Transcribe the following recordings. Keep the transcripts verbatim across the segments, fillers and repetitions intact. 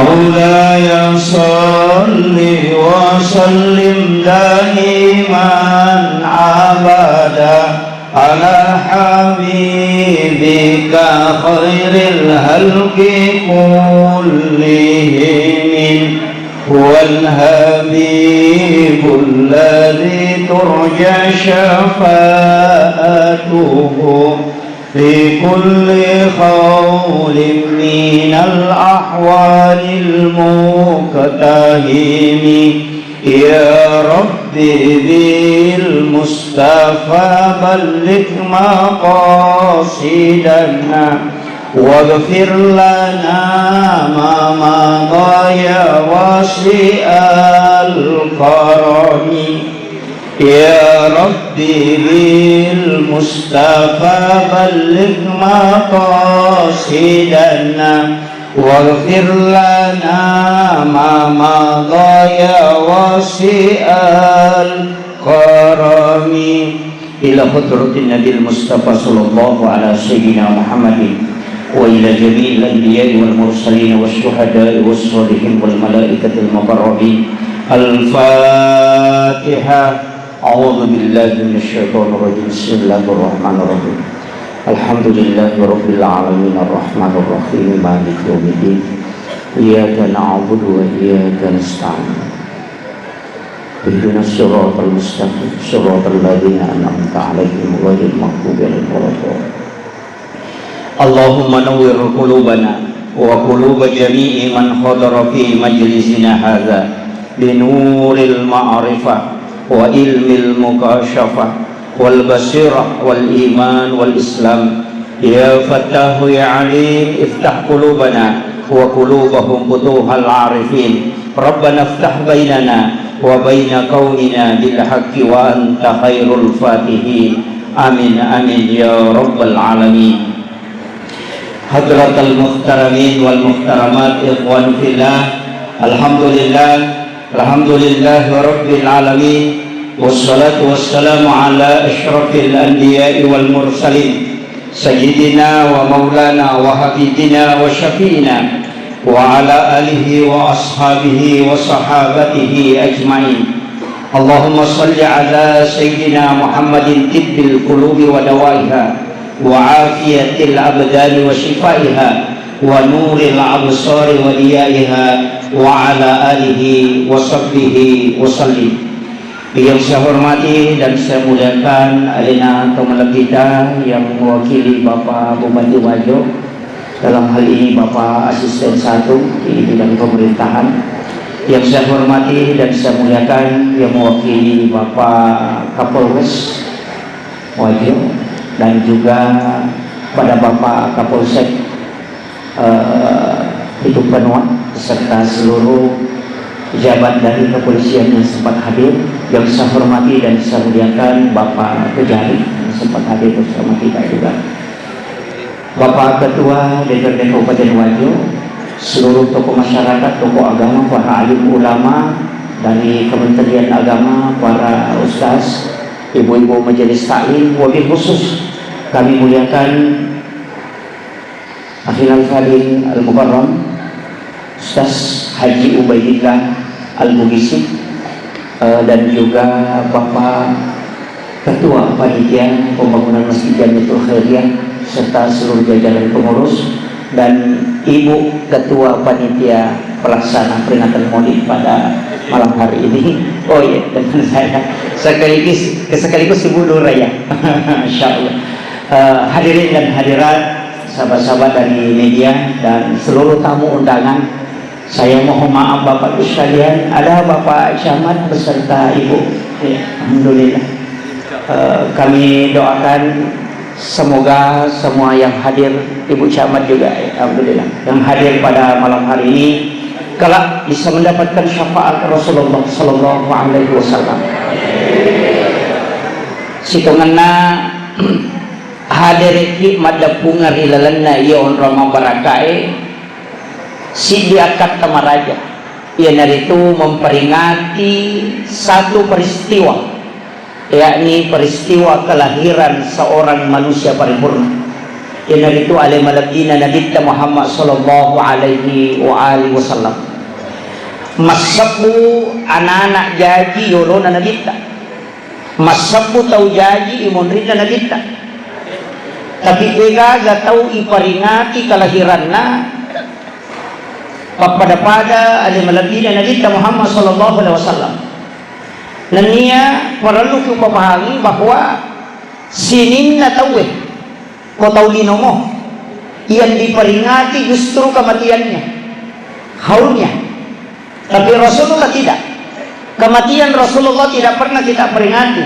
مولاي صل وسلم دائما أبدا على حبيبك خير الخلق كلهم، هو الحبيب الذي ترجى شفاعته في كل حول من الأحوال المقتحم. يا رب بالمصطفى بلغ مقاصدنا واغفر لنا ما مضى يا واسع الكرم. يا رب بالمصطفى بلغ مقاصدنا واغفر لنا ما مضى يا واسع الكرم. إلى حضرة النبي المصطفى صلى الله على سيدنا محمد وإلى جميع الأنبياء والمرسلين والشهداء والصالحين والملائكة المقربين. الفاتحة. أعوذ بالله من الشيطان الرجيم. بسم الله الرحمن الرحيم. الحمد لله رب العالمين الرحمن الرحيم مالك يوم الدين. إياك نعبد وإياك نستعين. اهدنا الصراط المستقيم، صراط الذين أنعمت عليهم غير المغضوب عليهم ولا الضالين. اللهم نور قلوبنا وقلوب جميع من حضر في مجلسنا هذا بنور المعرفة وعلم المكاشفة والبصيرة والإيمان والإسلام. يا فتاح يا عليم، افتح قلوبنا وقلوبهم فتوح العارفين. ربنا افتح بيننا وبين قومنا بالحق وأنت خير الفاتحين. آمين، آمين يا رب العالمين. حضرة المحترمين والمحترمات، إخوان في الله، الحمد لله، الحمد لله رب العالمين، والصلاة والسلام على أشرف الأنبياء والمرسلين، سيدنا ومولانا وحبيبنا وشفيعنا وعلى آله وأصحابه وصحابته أجمعين. اللهم صل على سيدنا محمد طب القلوب ودوائها وعافية الأبدان وشفائها ونور الأبصار وضيائها وعلى آله وصحبه وسلم. Yang saya hormati dan saya muliakan alena tomalebbita yang mewakili Bapak Bupati Wajo, dalam hal ini Bapak Asisten Satu di bidang pemerintahan. Yang saya hormati dan saya muliakan yang mewakili Bapak Kapolres Wajo dan juga pada Bapak Kapolsek eh, Pitu Penua, beserta seluruh pejabat dari kepolisian yang sempat hadir, yang saya hormati dan saya muliakan Bapak Kejari yang sempat hadir bersama kita juga. Bapak Ketua D P R D Kabupaten Wajo, seluruh tokoh masyarakat, tokoh agama, para alim ulama dari Kementerian Agama, para ustaz, ibu-ibu majelis taklim, wabil khusus kami muliakan Akhil Al-Fadil Al-Mukarram, Ustaz Haji Ubaidillah Al-Bugisi, eh, dan juga Bapak Ketua Panitia Pembangunan Masjid Jamiatul Khairiyah serta seluruh jajaran pengurus dan Ibu Ketua Panitia Pelaksana Peringatan Maulid pada malam hari ini. Oh iya, teman saya. Sekaligus, sekaligus Ibu Lurah ya. Masya Allah. Eh, hadirin dan hadirat, sahabat-sahabat dari media dan seluruh tamu undangan. Saya mohon maaf Bapak Ibu sekalian, ada Bapak Camat beserta Ibu. Ya, alhamdulillah. Eh, kami doakan semoga semua yang hadir, Ibu Camat juga, ya, alhamdulillah, yang hadir pada malam hari ini kelak bisa mendapatkan syafaat Rasulullah sallallahu alaihi wasallam. Sitongenna hadiriki maddeppungeng ri lalenna iya onrong mabbarakae, siddi akkatta maraja, iyanaritu memperingati satu peristiwa, yakni peristiwa kelahiran seorang manusia paripurna. Iyanaritu ale malebbina Nabitta Muhammad sallallahu alaihi wa alihi wasallam. Massebbu anak-anak jaji yolona Nabitta. Massebbu tau jaji imonrinna Nabitta. Tapi degaga tau iparingati kalahiranna pappada-pada ale malebbina Nabitta Muhammad sallallahu alaihi wasallam. Nennia parellu kupapahangi bahwa sininna tauwe ko tau linomo yang diperingati justru kematiannya, haulnya. Tapi Rasulullah tidak. Kematian Rasulullah tidak pernah kita peringati.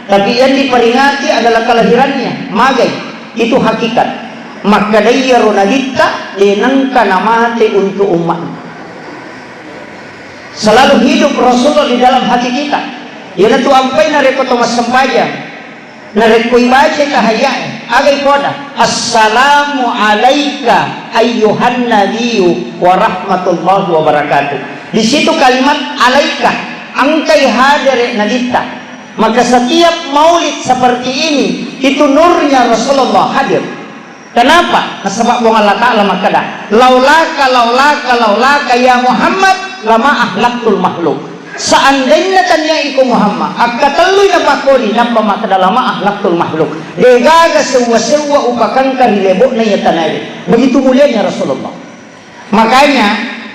Tapi yang diperingati adalah kelahirannya. Magai. Itu hakikat. Makkedai iyaro Nabitta, de nengka namate untuk umatnya. Selalu hidup Rasulullah di dalam hati kita. Iyanatu ampai narekko to massempajang. Narekko ibacai tahayya'e, aga ipoda? "Assalamu alaika ayyuhan nabiyyu wa rahmatullahi wa barakatuh." Di situ kalimat alaika, engkai hadere Nabitta. Maka setiap maulid seperti ini, itu nurnya Rasulullah hadir. Kenapa? Nasaba Puang Allah Ta'ala makkeda, "Laulaka, laulaka, laulaka ya Muhammad, lama ahlaktul makhluk." Seandainya tania iko Muhammad, akkatellui napakkoni, nappa makkeda, "Lama ahlaktul makhluk." Degaga sewwa-sewwa upakangka ri lebo'na iya tanae. Begitu mulianya Rasulullah. Makanya,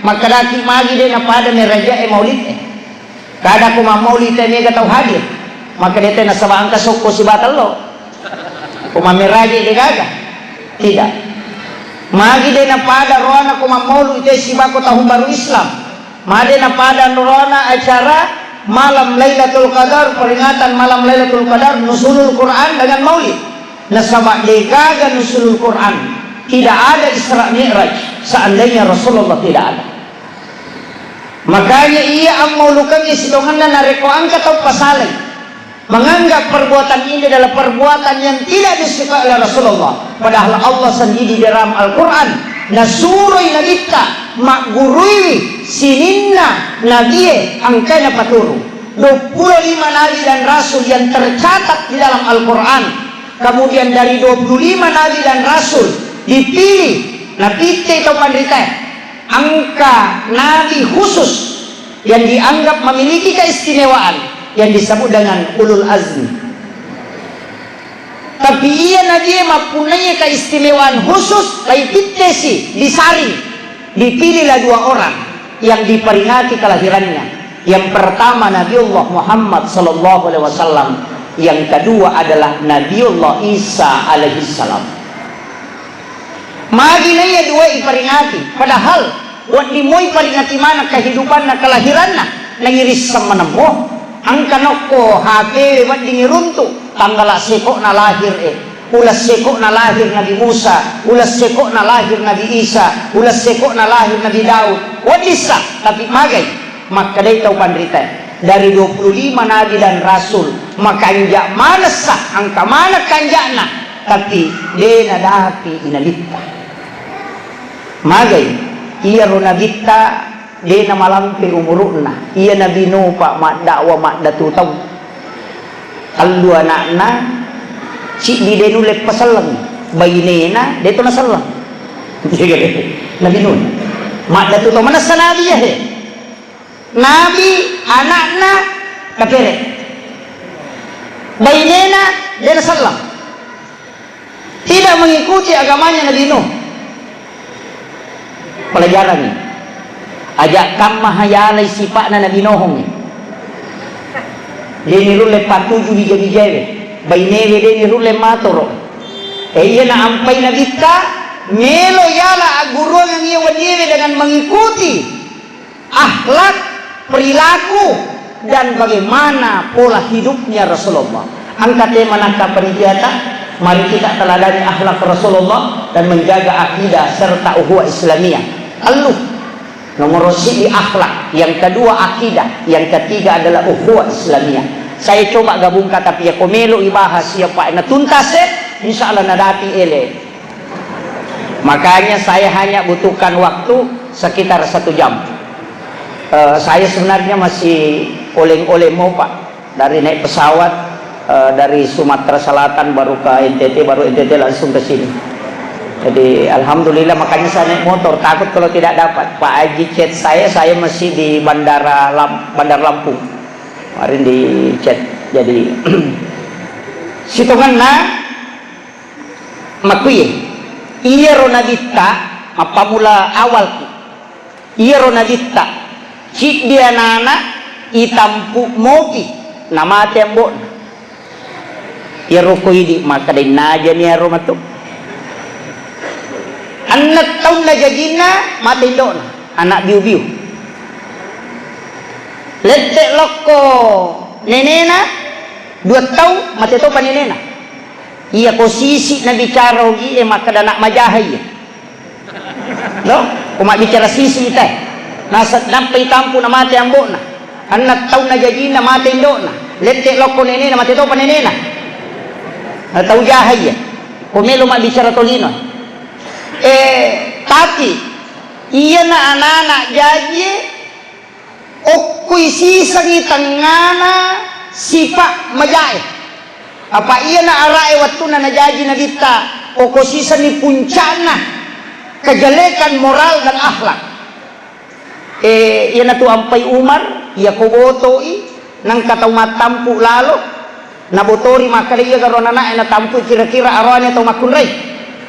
makkedaki magi de napada meraja'e maulid'e. Kada ko mammaulid te mega tau hadir. Makkeda te nasaba engka sokko siba tello. Ko mammeraje de gaga. Tidak. Magi de napada roana ko mammaulid te siba ko tahun baru Islam. Made napada roana acara malam Lailatul Qadar, peringatan malam Lailatul Qadar, nuzulul Quran dengan maulid. Nasaba degaga nuzulul Quran, tidak ada Isra Mi'raj seandainya Rasulullah tidak ada. Makanya iya ammaulukengngi sitongenna narekko engka tau pasalai menganggap perbuatan ini adalah perbuatan yang tidak disukai oleh Rasulullah. Padahal Allah sendiri di dalam Al-Quran nasuroi Nabitta magguruiwi sininna nabie engkae napaturung. Dua puluh lima nabi dan rasul yang tercatat di dalam Al-Quran. Kemudian dari dua puluh lima nabi dan rasul dipilih, napitte tau panritae. Engka nabi khusus yang dianggap memiliki keistimewaan yang disebut dengan ulul azmi. Tapi iya nabie mappunnai keistimewaan khusus, laipittesi, disaring, dipilihlah dua orang yang diperingati kelahirannya. Yang pertama Nabiullah Muhammad sallallahu alaihi wasallam, yang kedua adalah Nabiullah Isa alaihissalam. Magi naiya dua iperingati, padahal wedding moi peringati maneng kehidupanna, kelahiranna, nairisseng manemmo. Engka nokko H P wedding iruntu, tanggala seko'na lahir e, uleng seko'na lahir Nabi Musa, uleng seko'na lahir Nabi Isa, uleng seko'na lahir Nabi Daud. Wedding sa, tapi magai. Makkedai tau panritae, dari dua puluh lima nabi dan rasul, makanja manessa, engka maneng kanja'na, tapi de nadapi i nabitta. Magai, iyaro nabitta de namalampe umuru'na. Iya Nabi Nuh, Pak, maddakwa maddatu tau. Tellu anakna, ciddi de nulle paselleng, bainena de to naselleng. Nabi Nuh. Maddatu tau manessa nabi ya he. Nabi, anakna, kapere. Bainena, de naselleng. Tidak mengikuti agamanya Nabi Nuh. Pelajaran ni. Aja kamma hayalai sipa'na Nabi Nuh ni. De nirulle patuju bija-bijaewe. Bainewe de nirulle matoro. E, iya na ampai nabitta, melo yala agguruang iya weddiewe dengan mengikuti akhlak, perilaku, dan bagaimana pola hidupnya Rasulullah. Engka tema nakka panitiata, mari kita teladani akhlak Rasulullah dan menjaga akidah serta ukhuwah Islamiyah. Tellu. Nomor siji akhlak, yang kedua akidah, yang ketiga adalah ukhuwah Islamiyah. Saya coba gabungkan, tapi ya ko melo ibahas siapa na tuntas, eh, insya Allah nadapi ele. Makanya saya hanya butuhkan waktu sekitar satu jam. Eh, saya sebenarnya masih oleng-oleng mau, Pak. Dari naik pesawat, eh, dari Sumatera Selatan baru ke N T T, baru N T T langsung ke sini. Jadi, alhamdulillah, makanya saya naik motor, takut kalau tidak dapat. Pak Haji chat saya, saya masih di Bandara Lam-, Bandar Lampung. Kemarin di chat. Jadi, sitongenna, makkuye, iyaro nabitta, mappamula awalku. Iyaro nabitta, ciddi anana itampu mopi, namate ambo'na. Iyaro ko idi makkeda, innajani iyaro matu. Enneng taunna jajinna, mate indo'na, anak biu-biu. Lette lokko nenena, dua taung, mate topa nenena. Iya ko sisi nabicara ogi e makkeda anak majaha iya. No? Ko mabbicara sisi te. Nasa-, nappa itampu na mate ambo'na. Enneng taunna jajinna mate indo'na. Lette lokko nenena mate topa nenena. Na tau jaha iya. Ko melo mabbicara tolino. Eh, tapi iyana anak-anak jajie Okkui sisengngi tengngana sipa majae. Apa iyana ara'e wettunna najaji nabitta, okko sisengngi punca'na kejelekan moral dan akhlak. Eh, iyanatu ampai Umar, iyako botoi, nengka tau mattampu lalo, Nabotori makkeda, "Iya garo anana'e natampui kira-kira aroane tau makkunrai?"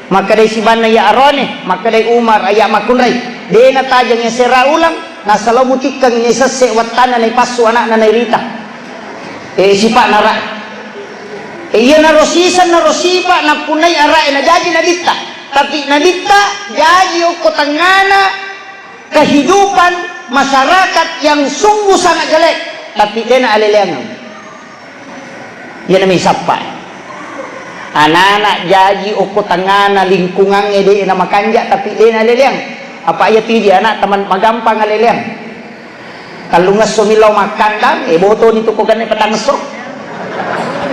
Makkedai sibanna, "Iya aroane." Makkedai Umar, "Iya makkunrai. De natajeng yasera uleng, nasaba mutikkengngi naisesse wettanna naipassu ana'na nairita." Eh, sipa'na ra. Eh, iyanaro sisenna ro sipa nappunnai ara'e najaji nabitta. Tapi nabitta jaji okko tengngana kehidupan masyarakat yang sungguh sangat jelek, tapi dena aleleangeng. Iyanami sappa. Anana jaji okko tengngana lingkungangnge de na makanja, tapi de na aleleang. Apa iya tu idi anak teman magampang aleleang. Tellungesso mi lao makkandang, eh, botoni tu ko genne patangesso.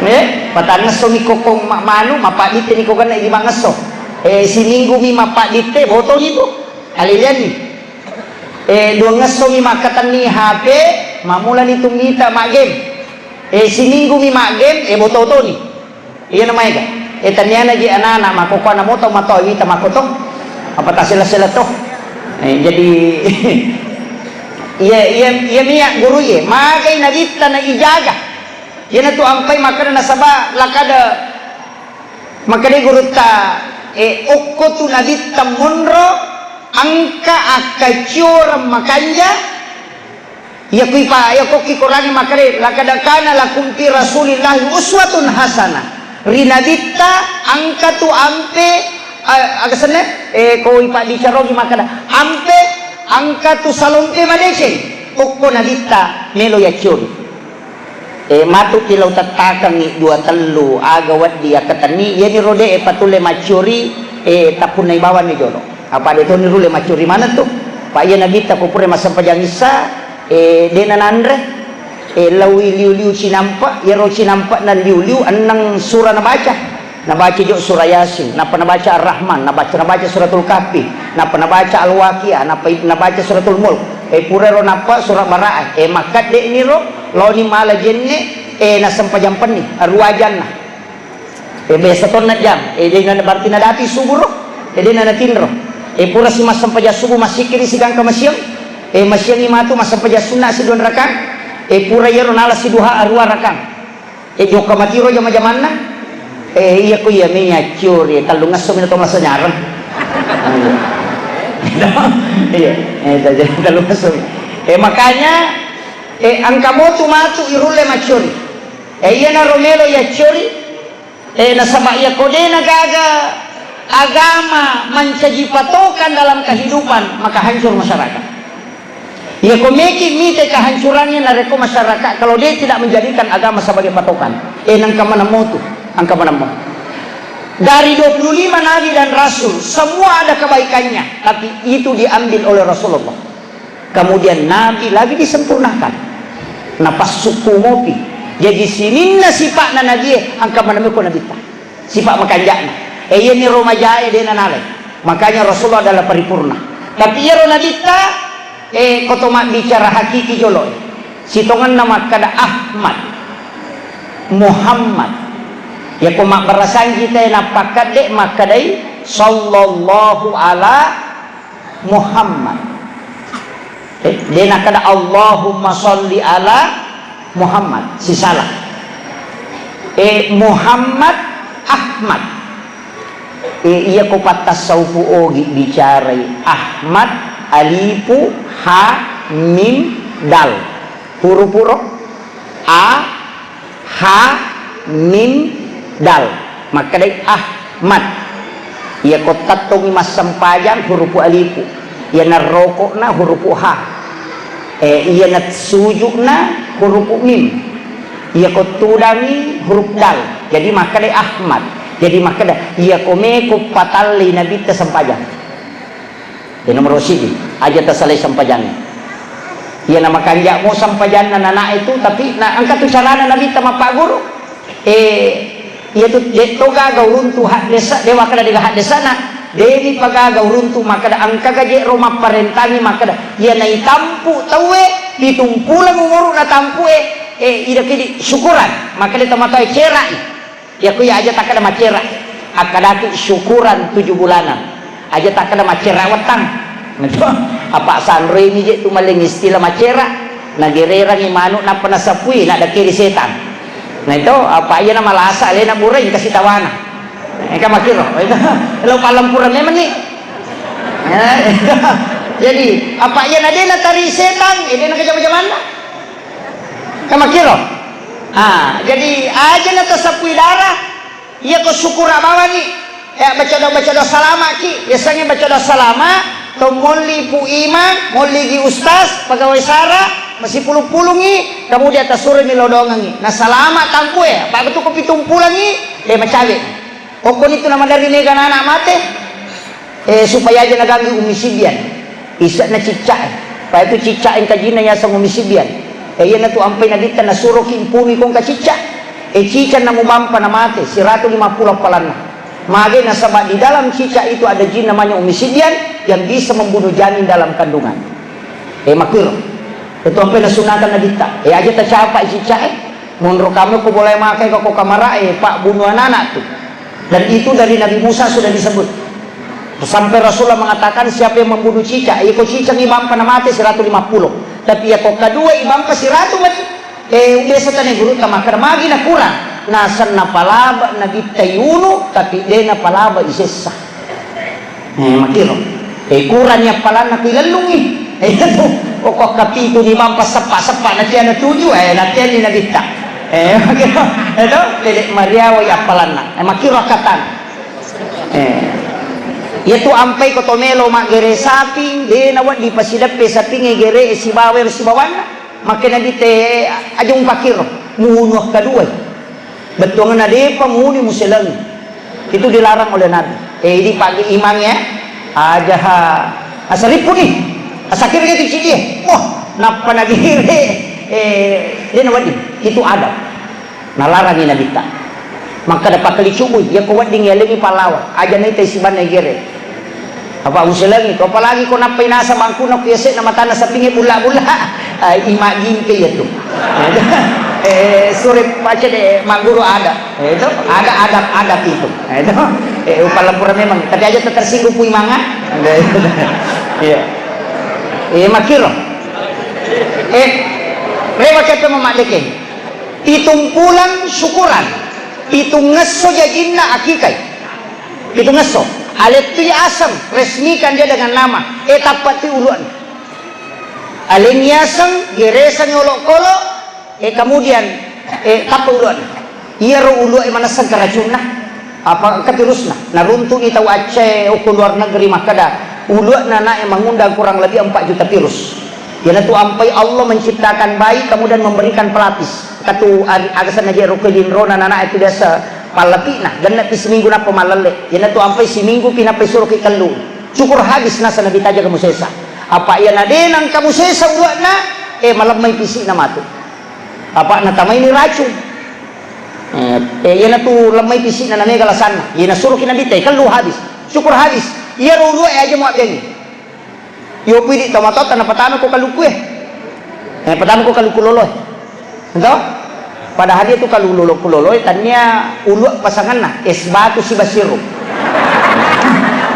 Eh, patangesso mi kokong ma-, manu, mapaditte ni ko genne limangesso. Eh, siminggu mi mapaditte, botoni tu. Aleleanni. Eh, duangesso mi makkatenni H P, mamulani tu mita maggame. Eh, siminggu mi maggame, eh, boto-toni. Iyana maega. Eh, taniana ji anana, makkokkoe ana moto matoa wita makkoto. Apa tasela-sela to? Eh, jadi, iya, iya, iya miya guru iye. Magai nabitta na ijaga. Iyanatu ampai makkeda nasaba lakada Makkedai gurutta, e, okko tu nabitta monro, engka akkacioreng makanja, iya kui pa-, iya kokki Korangnge makkedai, "Laqad kana lakum fi Rasulillahi uswatun hasanah." Ri nabitta engka tu ampe, a-, aga senna, e, ko ipabbicarogi makkeda, ampe engka tu salompe madeceng, okko nabitta melo yacciori. E, matuki lao tettakengngi dua tellu aga wedding yakkatenni, iyaniro de e patulle macciori, e, tappunnai bawanni jolo. Apa de toni rulle macciori maneng tu. Pa iya nabitta ko pura massempajang issa, e, de nananre, e, laoi liu-liu cinampe, iyaro cinampe'na liu-liu enneng sura nabaca. Nabaca jo surah Yasin, nappa nabaca Ar-Rahman, nabaca, nabaca Suratul Kahfi, nappa nabaca Al-Waqiah, nappa i-, nabaca Suratul Mulk. E, puraro nappa surah Bara'ah. E, makkadde'niro laoni mala jenne, e, nassempajang penni, aruwa janna. E, biasa tonna jam. E, de na, berarti nadapi subuh ro. E, de na natinro. E, pura si massempajang subuh, massikkiri sigangka masiang. E, masiangi matu massempajang sunna si dua rakang. E, pura iyaro nala si duha aruwa rakang. E, jokka matiro jama-jamanna. E, iya ko iya mi acciori, tellungesso mi na to masa nyareng. Iya. Iya, e, tellungesso mi. E, makanya, e, engka motu matu irulle macciori. E, iyanaro melo yacciori, e, nasaba iya ko de na gaga agama mancaji patokan dalam kehidupan, maka hancur masyarakat. Iya ko meki mite kehancurannya narekko masyarakat kalau dia tidak menjadikan agama sebagai patokan. Eh, nangka maneng motu, angka maneng motu. Dari dua puluh lima nabi dan rasul, semua ada kebaikannya, tapi itu diambil oleh Rasulullah. Kemudian Nabi lagi disempurnakan. Napassukku mopi. Jadi sininna sipa'na Nabi, angka maneng ko Nabitta. Sifat makanja'na. Eh, iyani ro majae de nanalai. Makanya Rasulullah adalah paripurna. Tapi iyaro Nabitta, eh, koto mabbicara hakiki jolo. Sitongenna makkada Ahmad, Muhammad. Yako mabbarasanji te nappakadde makkadai Sallallahu ala Muhammad. Eh, de' nakkeda Allahumma salli ala Muhammad, sisala. Eh, Muhammad, Ahmad. Eh, iya ko pattasaufu ogi bicarai Ahmad, alifu, ha, mim, dal. Huruf-huruf A, ha, mim, dal. Makkedai Ahmad. Iya ko tettongi massempajang hurupu alifu. Iya narokokna hurupu ha. Eh, iya nasujukna hurupu mim. Iya ko tudangi huruf dal. Jadi makkedai Ahmad. Jadi makkeda, iya ko meko patallei nabitta sempajang. Jadi nomor siji, aja tasalai sempajanna. Iya na makanja' mo sempajanna nana itu, tapi na engka tu carana nabitta mappaguru. Eh, iya tu de' to gaga uruntu haddesa, de' wakkeda de' haddesana, de' ni pagaga uruntu makkeda engka gaje ro mapparentangi makkeda, iya na itampu tauwe, pitung pulang umuru na tampu e, eh, ida kidi syukuran, makkeda tomatoa cerai. Iya ku iya aja takkeda macera. Akkadaki syukuran tujuh bulanan. Aja takkeda macera wettang. Apa sanroi mi je tu maling istilah macera. Nagererangi manu nappa nasapui, nadakiri setan. Nah itu, apa iya na malasa alena burai kasi tawana. Engka makiro. Lo palampura memang ni. Eh, jadi, apa iya na dena tari setan, eh, dena kejama-jamanna. Kan makkiro. Ah, jadi aja na tasappui dara, iya ko syukura bawani. Ya, baca doa, baca doa salama ki. Biasanya baca doa salama, to molli Pu Imang, molli gi ustaz, pegawai sara, masipulung-pulungi, kemudian tasurumi lodongengi. Na salama tampu e, apa betul ko pitung pulangi, eh, macawe. Okkoni tu namaderri mega anak mate, eh, supaya aja naganggu Ummi Sibian. Ise'na cicca e. Pada tu cicca engka jinna yaseng Ummi Sibian. Eh, iyana tu ampai nabitta nasuroki mpunui kongka cicca. Eh, cicca namubampa namate, siratu lima pulo appalanna. Mage nasaba di dalam cicca itu ada jin namanya Ummi Sibian yang bisa membunuh janin dalam kandungan. Eh, makkiro. Itu ampai nasunatan nabitta. Eh, aja tacapa cicca e. Monro kamu ko boleh makai ko kamara e, pak bunuh anak tu. Dan itu dari Nabi Musa sudah disebut. Sampai Rasulullah mengatakan, siapa yang membunuh cicak, iya ko cicak ibampa na mate siratu lima pulo. Tapi iya ko kedua ibampa siratu mati. Eh, biasa tanya guru ta makkeda magi na kurang. Nasenna palaba Nabitta Yunu, tapi de na palaba isessa. Eh, makkiro. Eh, kurang ni appalanna ku ilellungi. Eh, itu. Pokok kapitu ni mampa seppa-seppa, na tiana tuju, eh, na tiani Nabitta. Eh, makkiro. Itu, dedek mariawai appalanna. Eh, makkiro akkatan. Eh. Iya tu ampai ko to melo maggere saping, de na wedding pasideppe sapinge gere sibawa ero sibawanna. Makkeda Nabitta, aja umpakkiro. Munu akkaduai. Bettuanna depa muni muselengi. Itu dilarang oleh Nabi. Eh, idi pagi imang ya. Aja ha. Asaripu ni. Asakir ke tu cili. Wah, nappa nagere. Eh, de na wedding. Itu adab. Nalarangi Nabitta. Makkeda pakkali cubui, iya ko wedding yalengi pallawa. Aja naita sibanna igere. Apa muselengi tu, apalagi ko nappai nasa bangkuna ku yase'na matanna sapinge bulla-bulla. Ah, ima gimpe iya tu. Eh, sure pace de mangguru ada. Eh, itu ada adab-adab itu. Eh, itu. Eh, upalempura memang. Tapi aja tersinggung ku imanga. Iya. Eh, makkiro. Eh, rewa kepe mamaddeke. Pitung pulang syukuran. Pitung ngesso jajinna akikai. Pitung ngesso. Alettui aseng, resmikan dia dengan nama. Eh, tappatui uluan. Alengi aseng, geresangi olokolo, eh, kemudian, eh, tappa uluan. Iyaro uluan manesseng keracunna. Apa engka virusna? Naruntu'i tau Aceh, okko luar negeri makkeda, ulu'na nae mangundang kurang lebih empat juta virus. Iyanatu ampai Allah menciptakan bayi, kemudian memberikan pelapis. Katu ar-, agasanna je rokoi linrona nanae tu biasa pallapi'na, genne'pi siminggu nappa mallelle. Iyanatu ampai siminggupi nappa isuroki kellu. Syukur habis nasa Nabi tajaga musesa. Apa iyana de nengka musesa ulu'na, eh, malemmai pisi'na matu. Apa natamaini racun. Eh, eh, iyanatu lemmai pisi'na namega lasanna. Iyana suroki Nabitta, eh, kellu habis. Syukur habis. Iyaro ulu'e aja muabbengi. Iyo pidi tomatoatta napatama ko kaluku e. Eh, patama ko kaluku lolo e. Ento? Padahal iyatu kaluku lolo, ku lolo e, tania ulu pasanganna, es batu siba sirup.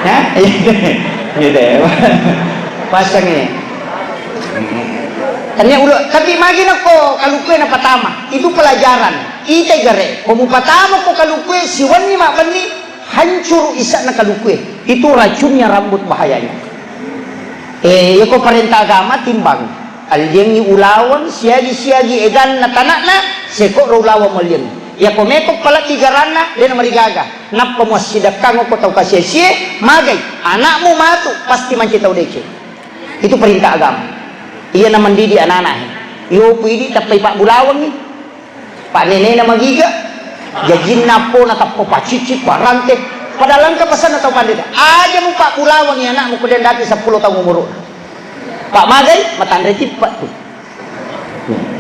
Hah? Gitu ya. Pasang ini. Tania ulo, tapi magi nako kalukue na patama. Itu pelajaran. Ite gare, ko mupatama ko kalukue, siwenni mabbenni, hancur isakna kalukue. Itu racunnya rambut bahayanya. Eh, yako perintah agama timbang. Alliangngi ulaweng siagi-siagi eganna tanakna, sekoro ulaweng malliang. Yako meko palebbi garanna, dena marigaga. Nappa muassidekkang ko tau kasia-sia, magai, anakmu matu pasti manci tau deceng. Itu perintah agama. Iya na mendidik anak-anak. Yo pidi tappai pabbulawengngi. Pak nenena magiga, jajinna pona tappa pacicci, parante. Padahal engka pesanna tau pandita. Aja mu pabbulawengngi anakmu ko dendati seppulo taung umuru. Pak magai, matanre tippa tu.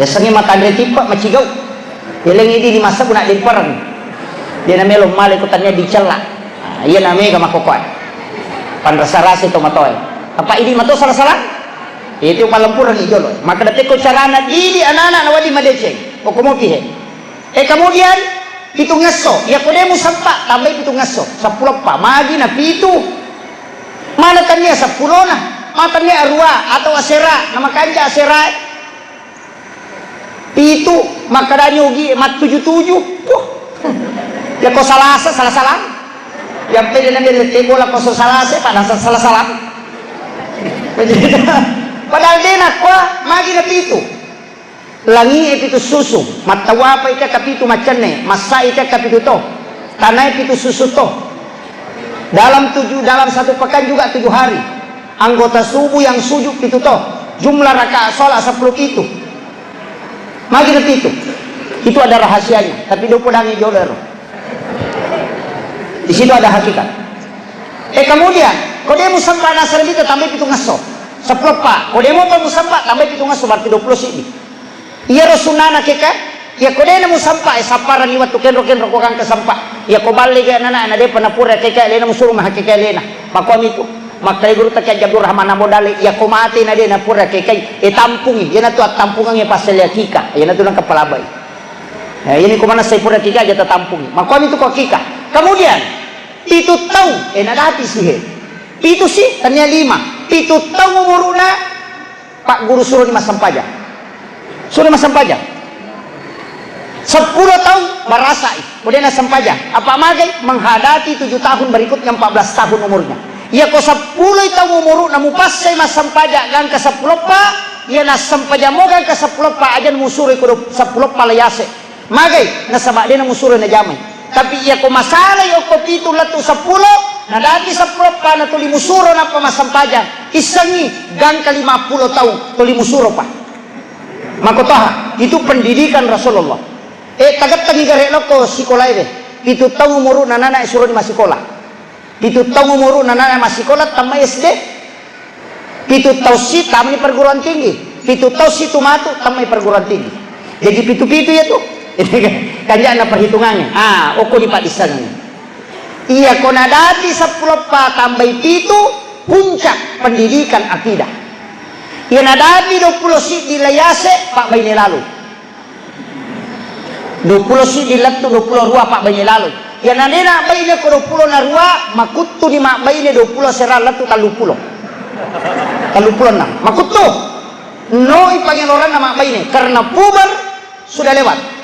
Yasengnge matanre tippa macigau. Yalengngi di lima sebbu na dempereng. Dia na melo male ko tania dicella. Ah, iya na mega makokoe. Panrasa-rasa to matoe. Apa idi mato salah-salah? Itu palempureng i jolo. Maka depe ko carana didi anak-anak na wadi madeceng. Pokok mopi he. Eh, kemudian pitungngesso. Ya ko de musempa, tambai pitungngesso. Seppulo eppa. Magi na pitu. Mana tania seppulona? Ma tania arua atau asera? Na makanja asera. Pitu, makkedani Ogi, mattuju-tuju. Puh. Ya ko Salasa, salah-salah. Yang pede na belle te bola ko so Salasa, pada sa-, salah-salah. Padahal de nakua, magi na pitu. Langi e pitu susu, mattawapa ika kapitu maccenne, massa ika kapitu to. Tanae pitu susu to. Dalam tujuh, dalam satu pekan juga tujuh hari. Anggota subuh yang sujud pitu to. Jumlah rakaat sholat sepuluh pitu. Magi na pitu. Itu ada rahasianya, tapi dopo dangi jolo ero. Di situ ada hakikat. Eh, kemudian, ko de musempa nasara bita tambai pitungngesso. Seppulo eppa. Ko de mopa musempa tambai pitungngesso, berarti dua puluh siddi. Iyaro sunnana keka, iya ko dena musampa e sapparani wettu kenro-kenro ko gangka sampa. Iya ko balle ga nana na depa napura keka lena musuru maha keka lena. Makomi tu. Makkai guru ta Kiai Abdul Rahman Abu Dale, iya ko mate na dena pura kekai, e tampungi, iyana tu attampungangnge pasal akika, iyana tu nang kepala bai. Nah, ini ko mana saya pura kika aja tatampungi. Makomi tu ko kika. Kemudian, pitu tau, e nadati sihe. Pitu si, tania lima. Pitu tau umuruna, Pak Guru suroni massempajang. Suroni massempajang. Seppulo taung barasai, kemudian nassempajang. Apa magai? Menghadapi tujuh tahun berikutnya, empat belas tahun umurnya. Iya ko seppulo taung umuruna mupassai massempajang gangka seppulo eppa, iya nassempajang mo gangka seppulo eppa, aja musuroi ko seppulo eppa layase. Magai, nasaba dena musuro najamai. Tapi iya ko masalai okko pitu lettu seppulo, nadati seppulo eppa na tuli musuro nappa massempajang. Issengngi gangka lima puluh taung tuli musuro pa. Makotoha, itu pendidikan Rasulullah. Eh, tagettengi gare lokko sikolae be. Pitu taung umuruna nana suroni massikola. Pitu taung umuruna nana massikola, tammai S D. Pitu taung si, tamani perguruan tinggi. Pitu taung si tu matu, tammai perguruan tinggi. Jadi pitu-pitu ya tu. Kanjana perhitungannya. Ah, okko di paddissengngi. Iya ko nadati seppulo eppa tambai pitu, puncak pendidikan akidah. Iya nadati dua puluh siddi layase, pabbaine lalu. Dua puluh siddi lettu, dua puluh dua pabbaine lalu. Iya na de nabbaine ko dua puluh na rua, makuttu ni mabbaine dua puluh sera lettu tallu pulo. Tallu pulo enneng. Makuttu. Noi pangeloranna mabbaine karena puber sudah lewat.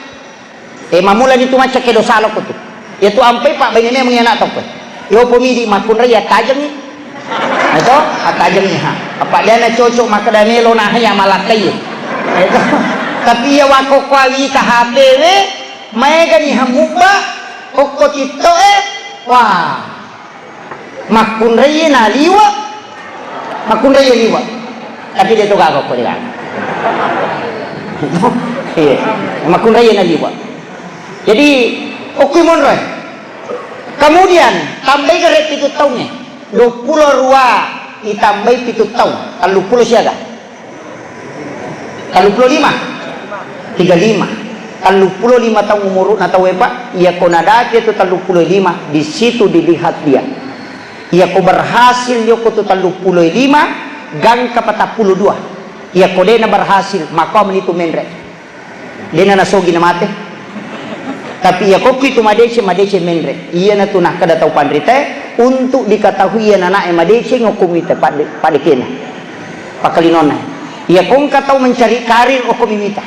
Eh, mamulani tu macca kedo saloko tu. Iya tu ampai pabbaine memang anak tokko. Yo pomidi makkunrai attajengngi. Eto, attajengngi ha. Apa dia na cocok makkeda melo na haya malakkai. Eto. Tapi iya wako kuawita H P we, maegani ha mubba, okko TikTok e. Wah. Makkunrai na liwa, makkunrai liwa. Tapi dia tu gaga okko dia. Iya. Makkunrai na liwa. Jadi, okko monro. Kemudian, tambai gare pitu taungnge. Dua puluh dua itambai pitu taung, tallu pulo siaga. Tallu pulo lima. Tiga lima. Tallu pulo lima taung umuruna tauwe, Pak. Iya ko nadati tu tallu pulo lima, di situ dilihat dia. Iya ko berhasil yoko tu tallu pulo lima, gangka patappulo dua. Iya ko dena berhasil, maka menitu menre. Dena nasogi na mate. Tapi iya kokki tu madeceng, madeceng menre. Iyana tu nakkeda tau panritae, Untuk diketahui iyana ana'e madeceng, okko mita padde-, paddekena. Pakkalinonna. Iya ko engka tau mencari karir, okko mimita.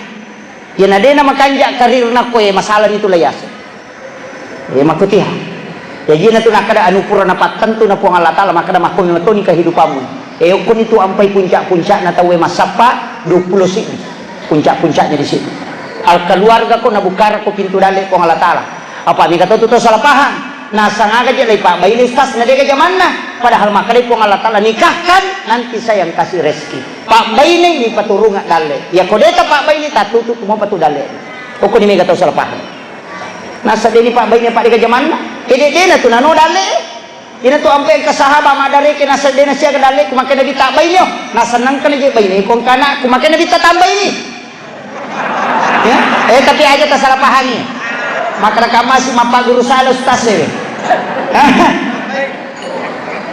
Iyana de na makanja karirna ko e, masalah nitu la yaseng. E, makkutiha. Jaji iyana tu nakkeda anu pura napattentu na Puang Allah Taala, makkeda makko memetoni kehidupanmu. E, okkoni tu ampai puncak-puncakna tauwe massappa, dua puluh siddi. Puncak-puncaknya di situ. Al keluarga ko nabukkara ko pintu dalle Puang Allah Taala. Apa mega to tu to salah paham. Nasang aga je lai pabbaine ustaz na dega jamanna. Padahal makkedai Puang Allah Taala, nikahkan nanti saya yang kasih rezeki. Pabbaine ni paturunga dalle. Ya ko deta pabbaine tatutu tu mopa tu dalle. Okkoni mega to salah paham. Nasa deni pabbaine padega jamanna. Ede dena tu nano dalle. Ina tu ampe engka sahaba maddareke nasa dena siaga dalle ku makkeda Nabitta baineo. Nasa nengka na je baine ko engka anakku makkeda Nabitta tambaini. Ya? Eh, tapi aja tak salah pahami. Makkeda kamasi mappaguru salah ustaz e.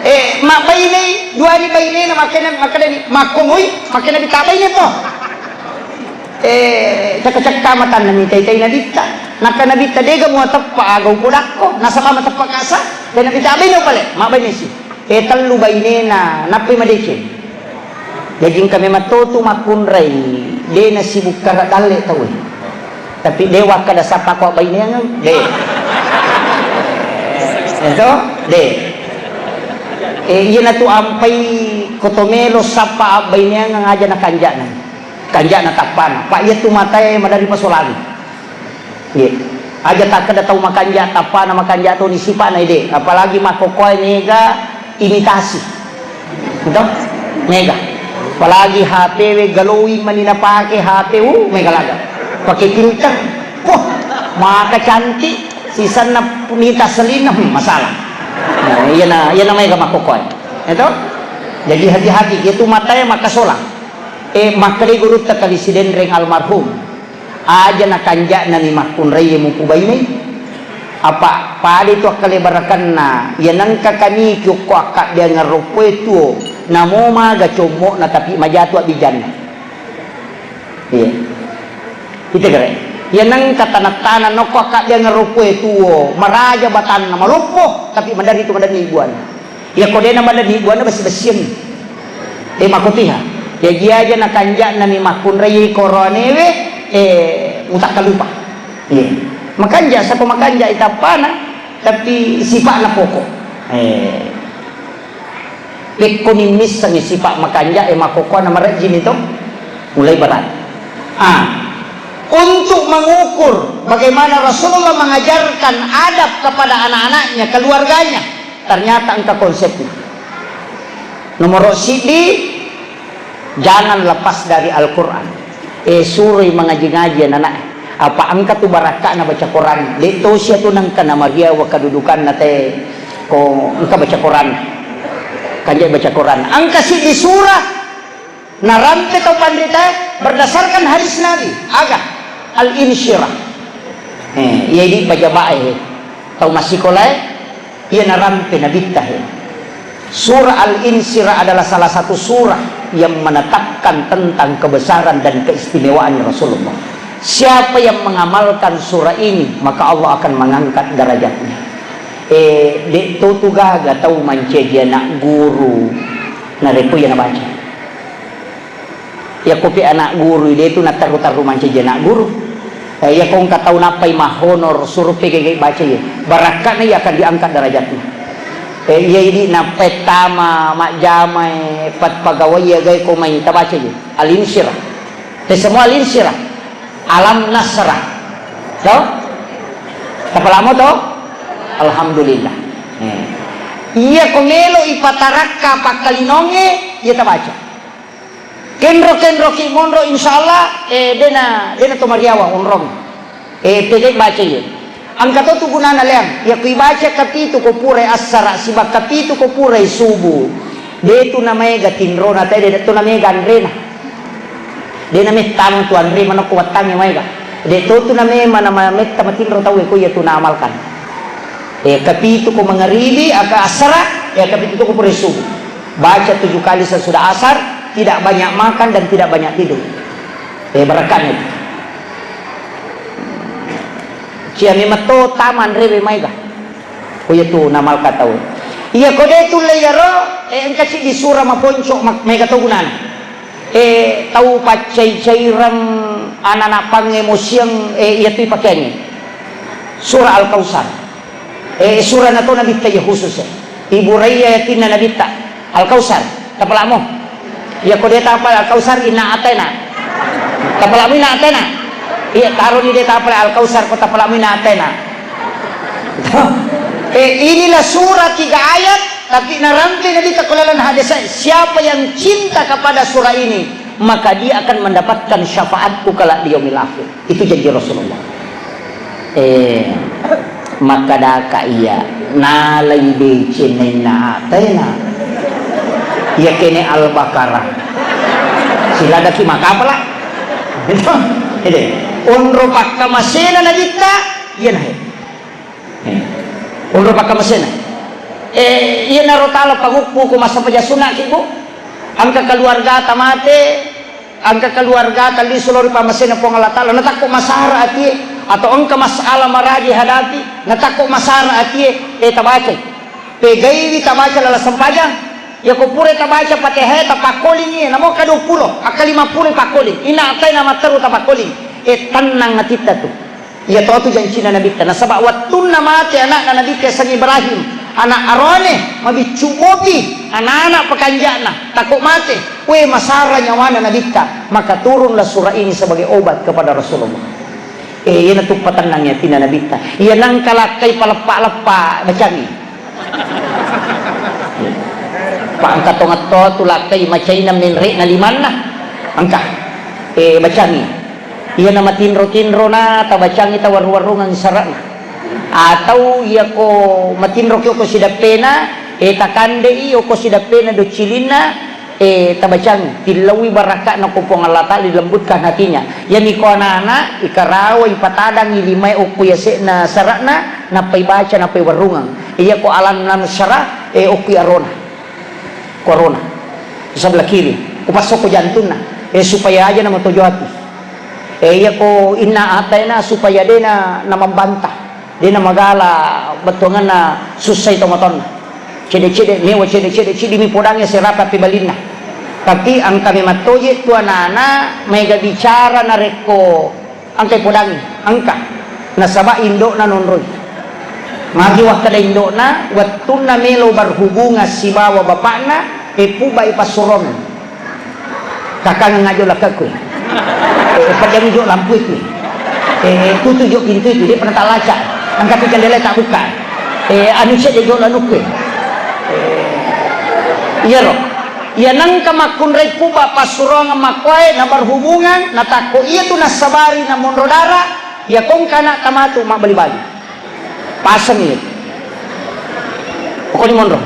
Eh, mabbainei, duani bainena makkeda, makkeda ni, makkongoi, makkeda Nabitta baine po. Eh, cekka-cekka matanna mitai-tai Nabitta. Nakka Nabitta dega mua teppa aga upodakko, nasaba mateppa kasa, dan Nabitta baine pale, mabbainesi. Eh, tellu bainena, nappai madeceng. Jaji engka memang to tu makkunrai, de nasibukkara dalle tauwe. Tapi de wakkada sappa ko abbaineangeng, de. Eto, de. Eh, iyana tu ampai ko to melo sappa abbaineangeng aja na kanjana. Kanjana tappana. Pak iya tu matae madari pasolani. Iya. Aja takkeda tau makanja, tappana makanja toni sipa'na ede. Apalagi makkokkoe mega imitasi. Betul? Mega. Apalagi H P we glowing mani napake H P, uh, mega laga. Pakai filter. Wah, maka cantik. Sisanna mita selina, hmm, masalah. Nah, iya na, iya na mega makkokkoe. Itu? Jadi hati-hati, itu matae maka solang. Eh, makkedai gurutta kali Sidenreng almarhum. Aja na kanja'na mi makkunraiye mupubainai. Apa pada itu akkale barakanna, iya nengka kami ki okko akkabbeangeng roppoe tuo, namo maga commo'na tapi majatu abbijanna. Iya. Kita kere. Iya nengka tanah-tanah nokko akkabbeangeng roppoe tuo, maraja batanna maloppo, tapi madari tu madanni ibuanna. Iya ko dena madanni ibuanna bessi-bessianni. Eh, makotiha. Jaji aja na kanja'na mi makkunrai koroanewe, eh, mutakkalupa. Iya. Makanja, sapa makanja itappana, tapi sipa'na pokok. Eh. Pekkoni missengi sipa makanja, eh, makokoana marejjini to, mulai berat. Ah. Untuk mengukur bagaimana Rasulullah mengajarkan adab kepada anak-anaknya, keluarganya, ternyata engka konsepnya. Nomor siddi, jangan lepas dari Al-Quran. Eh, suroi mengaji-ngaji anak-anak. Apa engka tu barakka'na baca Quran. De tosi atu nengka na mariawa kedudukanna te ko engka baca Quran. Kanja baca Quran. Engka siddi surah narampe tau panritae berdasarkan hadis Nabi. Aga? Al-Insyirah. Eh, iya idi pajaba'e. Tau massikola e, iya narampe Nabitta he. Surah Al-Insyirah adalah salah satu surah yang menetapkan tentang kebesaran dan keistimewaan Rasulullah. Siapa yang mengamalkan surah ini, maka Allah akan mengangkat derajatnya. Eh, de totu gaga tau mancaji anak guru narekko iya nabaca. Yakko pe anak guru, de tu naterru-terru mancaji anak guru. Eh, yakko engka tau nappai mahonor, suro pe gege baca ye. Barakka'na iya akan diangkat derajatnya. Eh, iya idi nappai tama, majjama, eh, pat pagawai iya gai ko mai tabaca ye. Al-Insyirah. Te semua Al-Insyirah. Alam Nasrah. To? Tapalamo to? Alhamdulillah. Eh. Iya ko melo ipatarakka pakkalinonge, iya tabaca. Kenro-kenroki monro, insyaallah, eh, dena, dena to mariawa onrong. Eh, pegai baca ye. Engka to tu gunana leang. Iya ku ibaca kapitu ko pura assara, siba kapitu ko pura subuh. De tu namaega tinrona, te de tu namaega anrena. De namettama tu anre manokko wattangnge maega. De to tu namema nametta matinro tauwe ko iya tu naamalkan. Eh, kapitu ko mangaribi, aka assara, eh, kapitu to ko pura subuh. Baca tujuh kali sesudah asar, tidak banyak makan dan tidak banyak tidur. Eh, barakka'na itu. Cia memang to taman rewe maega. Ko iya tu namalka tau. Iya ko de tulle iyaro, eh, engka ciddi sura maponco, ma-, mega to gunana. Eh, tau paccai-caireng, anana pangemosiang, eh, iya tu ipakeangi. Sura Al-Kausar. Eh, sura na to Nabitta iya khusus, eh. Ibu Raya yatinna Nabitta. Al-Kausar. Tapalamo. Iya ko de tapala Al-Kausar, inna atena. Tapalamo inna atena. Iya, taroni de tapala Al-Kausar ko tapalamo inna atena. Eh, inilah surah tiga ayat, tapi narampe Nabitta ko lalan hadis, siapa yang cinta kepada surah ini, maka dia akan mendapatkan syafaatku kelak di yaumil akhir. Itu janji Rasulullah. Eh, makkadaka iya, nalai deceng nainna atena. Iya kene Al-Baqarah. Siladaki makapala. Ede. Onro pakkamasena Nabitta, iya nahe. Eh. Onro pakkamasena. Eh, iya naro talo pangukku ko massapajang sunna ki, Bu. Engka keluarga tamate, engka keluargata lisu lao ri pammasena Puang Allah Taala, natakko masara atie, atau engka masalah maraji hadapi, natakko masara atie, eh, tabacai. Pegaiwi tabaca lala sempajang. Yako pura tabaca Fatihah, tapakkolingi, namo ka dua puluh, akka lima puluh pakkoling. Ina atai na matteru tapakkoling. Eh, tennang atitta tu. Iya to tu jancina Nabitta. Nasaba wettunna mate anakna Nabitta Sang Ibrahim, anak arone, mabiccu bopi, anak-anak pekanja'na, takut mate. We, masara nyawana Nabitta, maka turunlah surah ini sebagai obat kepada Rasulullah. Eh, iyana tu patennang yatinna Nabitta. Iya nangka lakkai paleppa-leppa bacangi. Pa engka tongetto tu lakkai macaina menre'na limanna. Engka. Eh, bacangi. Iyana matinro-tinrona tabacangi tawarru-warrungeng sara'na. Atau iyako matinroki okko sidappena, eh, takandei okko sidappena doccilinna, eh, tabacangi, tillaui barakka'na ko Puang Allah Taala, dilembutkan hatinya. Iyami ko anak-anak, ikarawa, ipatadangi limae okko yase'na sara'na, nappai baca, nappai warrungeng. Iyako alam nasyrah, eh, okko arona. Ko arona. Sebelah kiri. Upassoko jantunna. Eh, supaya aja namatojo ati. Eh, iyako inna ataena supaya dena namambanta. Dena magala bettuanganna sussai tomatoanna. Cede-cede, mewa cede-cede, cidimi podangnge serata pebalinna. Tapi engka memang toje tu anana mega bicara narekko engkai podangnge, engka. Nasaba indo'na nonroi. Magi wakkeda indo'na, wettunna melo berhubungan sibawa bapakna, eh, pubai passurongeng. Kakang ngajo lakkaku. Eh, pedangi jo lampu itu. Eh, tutu jo pintu itu, dia pernah tak laca. Angkat tu jendela tak buka. Eh, anu cek dia jo lanuku. Eh, iya ro. Iya nangka makkunrai puba passurongeng makkuae na berhubungan, na takko iya tu nasabari na monro dara, iya kongka anak tamatu mabbali-bali. Paseng iya. Pokoknya monro.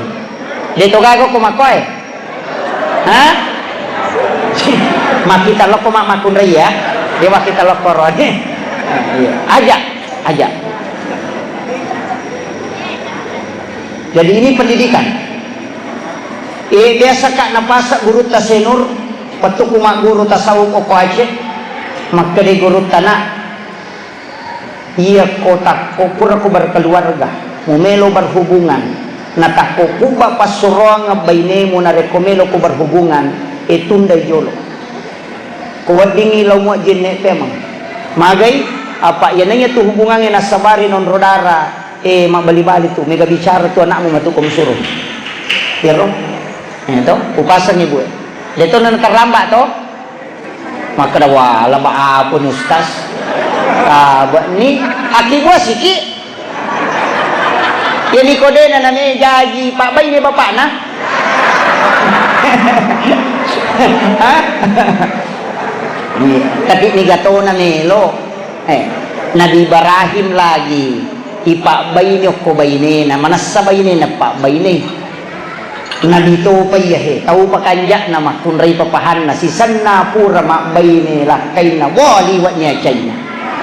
Dia toga ko makkoe. Ha? Makkita lokko mak makkunrai ya. Dia makkita lokko ro. Iya. Aja, aja. Jadi ini pendidikan. Eh, biasa kak napasa gurutta Senur, pettuku magguru tasawuf okko Aceh, makkeda gurutta nak, iya ko takko pura ko berkeluarga, mumelo berhubungan, na takko puba passuroang bainemu narekko melo ko berhubungan, eh, tundai jolo. Ko weddingngi lao muajjenne pemeng. Magai, apa iyanaiya tu hubungangnge nassabari nonro dara, eh, mabbali-bali tu, mega bicara tu anakmu matu ko musuro. Iyaro? Eh, to, upasengngi bue. Deto na terlambat to? Makkeda, "Wah, laba apa ni, Ustaz?" Ah, buat ni, aki buah siki. Iya ni kodena name jaji pabbaine bapakna. Hah? Iya, tapi niga tona melo. Eh, Nabi Ibrahim lagi ipabbaine okko bainena, manessa bainena pabbaine. Nabi topa iya he, tau pakanja'na makkunrai papahanna, sisenna pura mabbaine lakkainna, wah, liwa'ni acainna.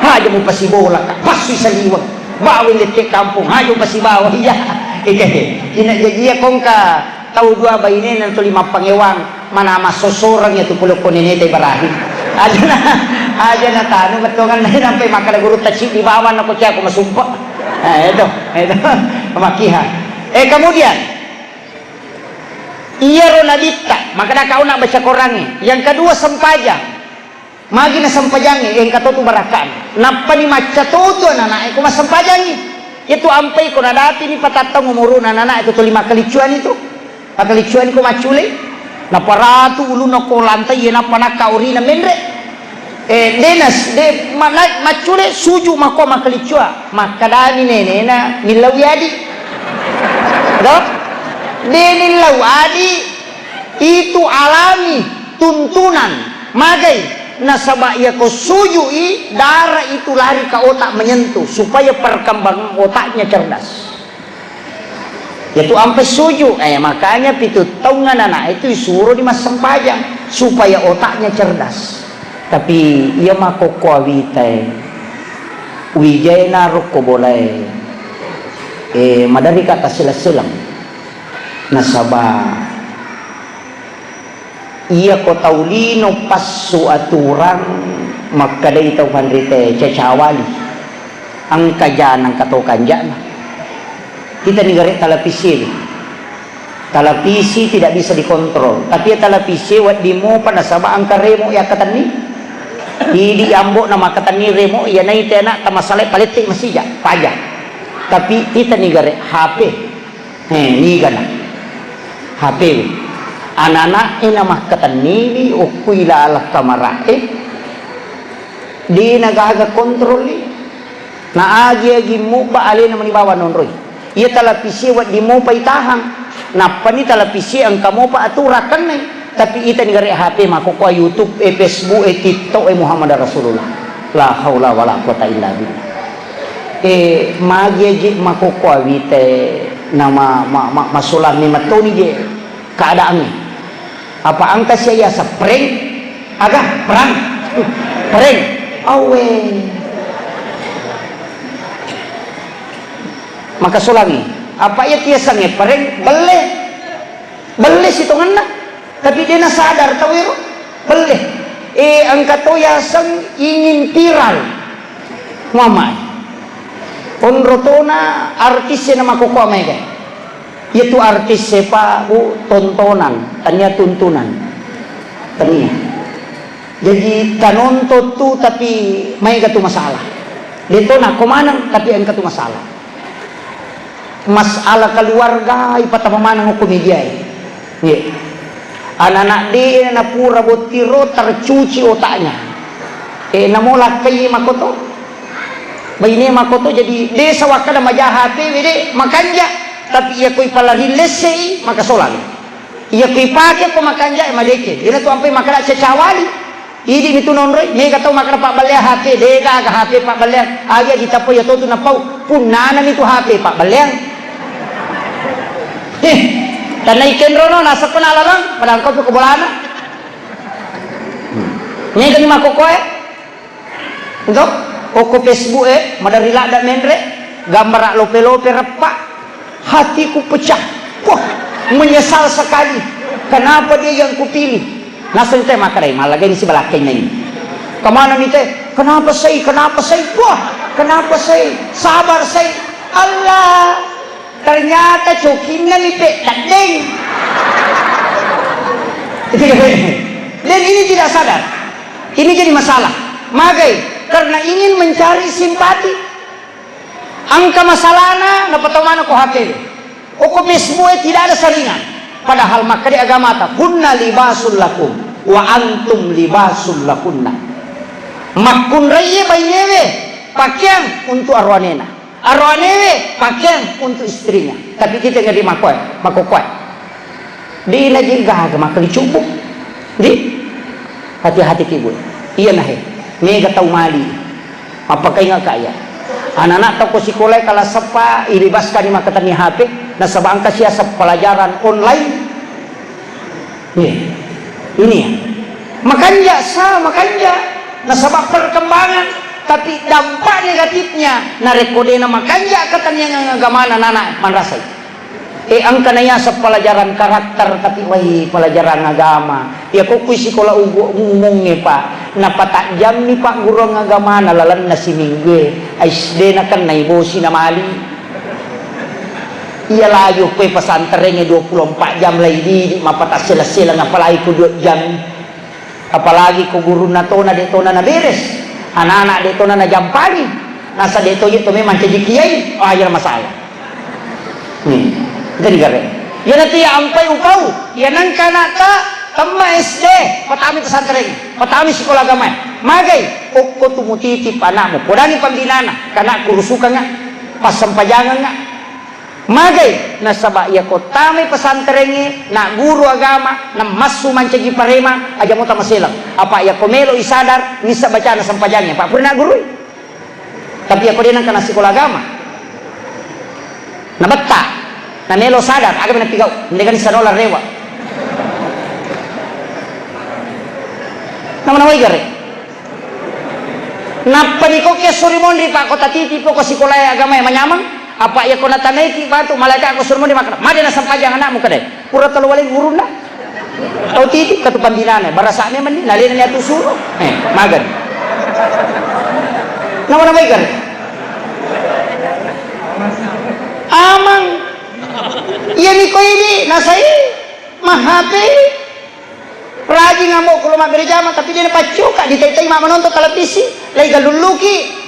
Haja mupasibola, Kak, passui saliweng. Baweng lette kampung, haja mupasibawa, iya. Ika he, ina jajia kongka tau dua bainena tuli mappangewang, mana massossoreng iya tu pole ko neneta Ibrahim. Aja na, aja na tanu bettuanganna, nampai makkeda gurutta ciddi bawang na ko cia ko masumpa. Eh, itu, itu. Makiha. Eh, kemudian, Iyaro nabitta, makkeda kauna baca Korangnge. Yang kedua sempajang. Magi na sempajangnge, engka totu barakka'na. Nappani macca totu anana'e ko massempajangngi. Iyatu ampai ko nadapini patattang umuruna anana'e ko tuli makkaliccuani tu. Makkaliccuani ko maccule. Naparatu ulunna ko lantai, iya nappa nakka orina menre. Eh, denas, de, ma-, na-, maccule suju mako makkaliccua. Makkadani nenena, millau adi. Do? De millau adi, itu alami tuntunan. Magai? Nasaba iyako suju'i, darah itu lari ke otak menyentuh, supaya perkembangan otaknya cerdas. Iyatu ampe suju, eh, makanya pitu taung anana itu disuruh di massempajang supaya otaknya cerdas. Tapi iya makkokko awitae, wijae narokko bolae, eh, maderri kata silang-silang. Nasaba iyako tau lino passu aturang, makkedai tau panrite cacawali. Engka jana engka to kanja'na. Kita ni gare televisi. Televisi tidak bisa dikontrol. Tapi ya televisi wedding mopa nasaba engka remote yakkatenni. Idi ambo na makkatenni remote, iya nai tena tamasale palette masija, paja. Tapi kita ni gare H P. He, nigana. H P we. Anana'e na makkatenniwi okkui laleng kamara'e. De na gaga kontrolli. Na agi-agi mubba alena mani bawang nonroi. Iya televisi wedding mopa itahang. Nappani televisi engka mopa aturang kennai. Tapi itani gare H P makkokkoe YouTube, eh, Facebook, eh, TikTok, eh, Muhammad Rasulullah. La haula wala quwata illa billah. Eh, magi aji makkokko awite nama ma-, ma-, masulammi mattoni je keadaannya. Apa engka sia yaseng prank? Aga? Perang? Prank? Awe. Maka sulangi. Apa iya tiasangnge prank? Belle. Belle sitongenna. Tapi de nasadar tau ero. Belle. Eh, engka to yaseng ingin viral. Mamae. Onro tona artis e na makkokkoe maega. Iyatu artis e, Pak, Bu, tontonan, tania tuntunan. Tania. Jadi tanonton tu tapi maega tu masalah. De to nakko maneng tapi engka tu masalah. Masalah keluarga ipatama maneng okko media e. Nggih. Anak-anak de na pura bottiro tercuci otaknya. Eh, namo lakkai makoto. Baine makoto jadi de sawakkada maja H P we de makanja. Tapi iya koi pala rilessei maka solang. Iya koi pake ko makanja madeceng. Ina tu ampai makkada cacawali. Idi mitu nonroi, mega tau makkeda pabballeang H P, de gaga H P pabballeang. Agi-agi tappa iya totu napau, punnana mitu H P pabballeang. Heh, tanai kenrono naseppa na laleng, padahal kau ko bolana. Mega ni makkokkoe. Ento, okko Facebook e, maderri ladda menre, gambara lope-lope reppa. Hatiku pecah. Wah, menyesal sekali. Kenapa dia yang kupilih? Naseng te makkedai, mallagai ni sibalakkenna ini. Kemana ni te? Kenapa saya? Kenapa saya? Wah, kenapa saya? Sabar saya. Allah, ternyata cokinna ni pe teddeng. Dan ini tidak sadar. Ini jadi masalah. Magai, karena ingin mencari simpati. Engka masalahna, napatau maneng ko H P. Okko Facebook e tidak ada saringan. Padahal makkeda agamata, "Hunna libasul lakum, wa antum libasul lahunna." Makkunraiye bainewe pakeang untuk aroanena. Aroanewe pakeang untuk istrinya. Tapi kita ngeri makoe, makokoe. Dina ji gaga makkali cubbu. Di? Hati-hati ki, Bu. Iya nahe. Mega tau mali. Mappakainga ka iya. Anak-anak tau ko sikolai kala seppa, ibebaskan ni makkatenni H P, nasaba engka siaseng pelajaran online. Iya. Ini ya. Makanja sa, makanja. Nasaba perkembangan, tapi dampak negatifnya, narekko dena makanja katanniangang agamana nana manrasai. Eh, engka na yaseng pelajaran karakter, tapi wai pelajaran agama. Iya ko kui sikola ugu-, umungnge, Pak. Napatajjammi pagguruang agamana lalenna siminggue. Ais de nakennai bosi na mali. Iya laju koe pesantrengnge dua puluh empat jam lai didik, mappatassela-seleng, apalagi ko dua jam. Apalagi ko gurunna tona de' tona naberes, anak-anak de' tona najampangi, nasa de' to je' to memang caji kiai, ah, iya masalah. Hmm. Jadi gare. Iya nanti ya ampai upau, iya nangka anakta temma S D, patami pesantren, patami sekolah agama. Magai, okko tu mutitip anakmu, kodangi pembinana, kana kurusukanga, passempajangenga. Magai, nasaba iyako tamai pesantrengnge, nagguru agama, namassu mancaji parema, aja mota maselang. Apa iyako melo isadar, missa bacana sempajangnge, Pak, pura naggurui. Tapi iyako de' nengka nasikola agama, nabetta, namelo sadar, aga menepigau, ndega nissanola rewa. Nama-namai gare. Nappa nikokke suri monri, Pak, ko tatiti poko sikolae agamae manyameng, apa iya ko natanaiki batu malaika ko suri monri makkeda, "Made nasampajang anakmu kedai." Pura talo waleng gurunna. Tau titi katu pambinana, barasa memang ni, nalena ni atu suro. Eh, magan. Nama-namai gare. Amang. Iya niko ini nasai. Mahape. Rajing ambo ko lo mabbere jama, tapi de' napaccoka, ditai-tai ma menonton televisi, lai galulluki.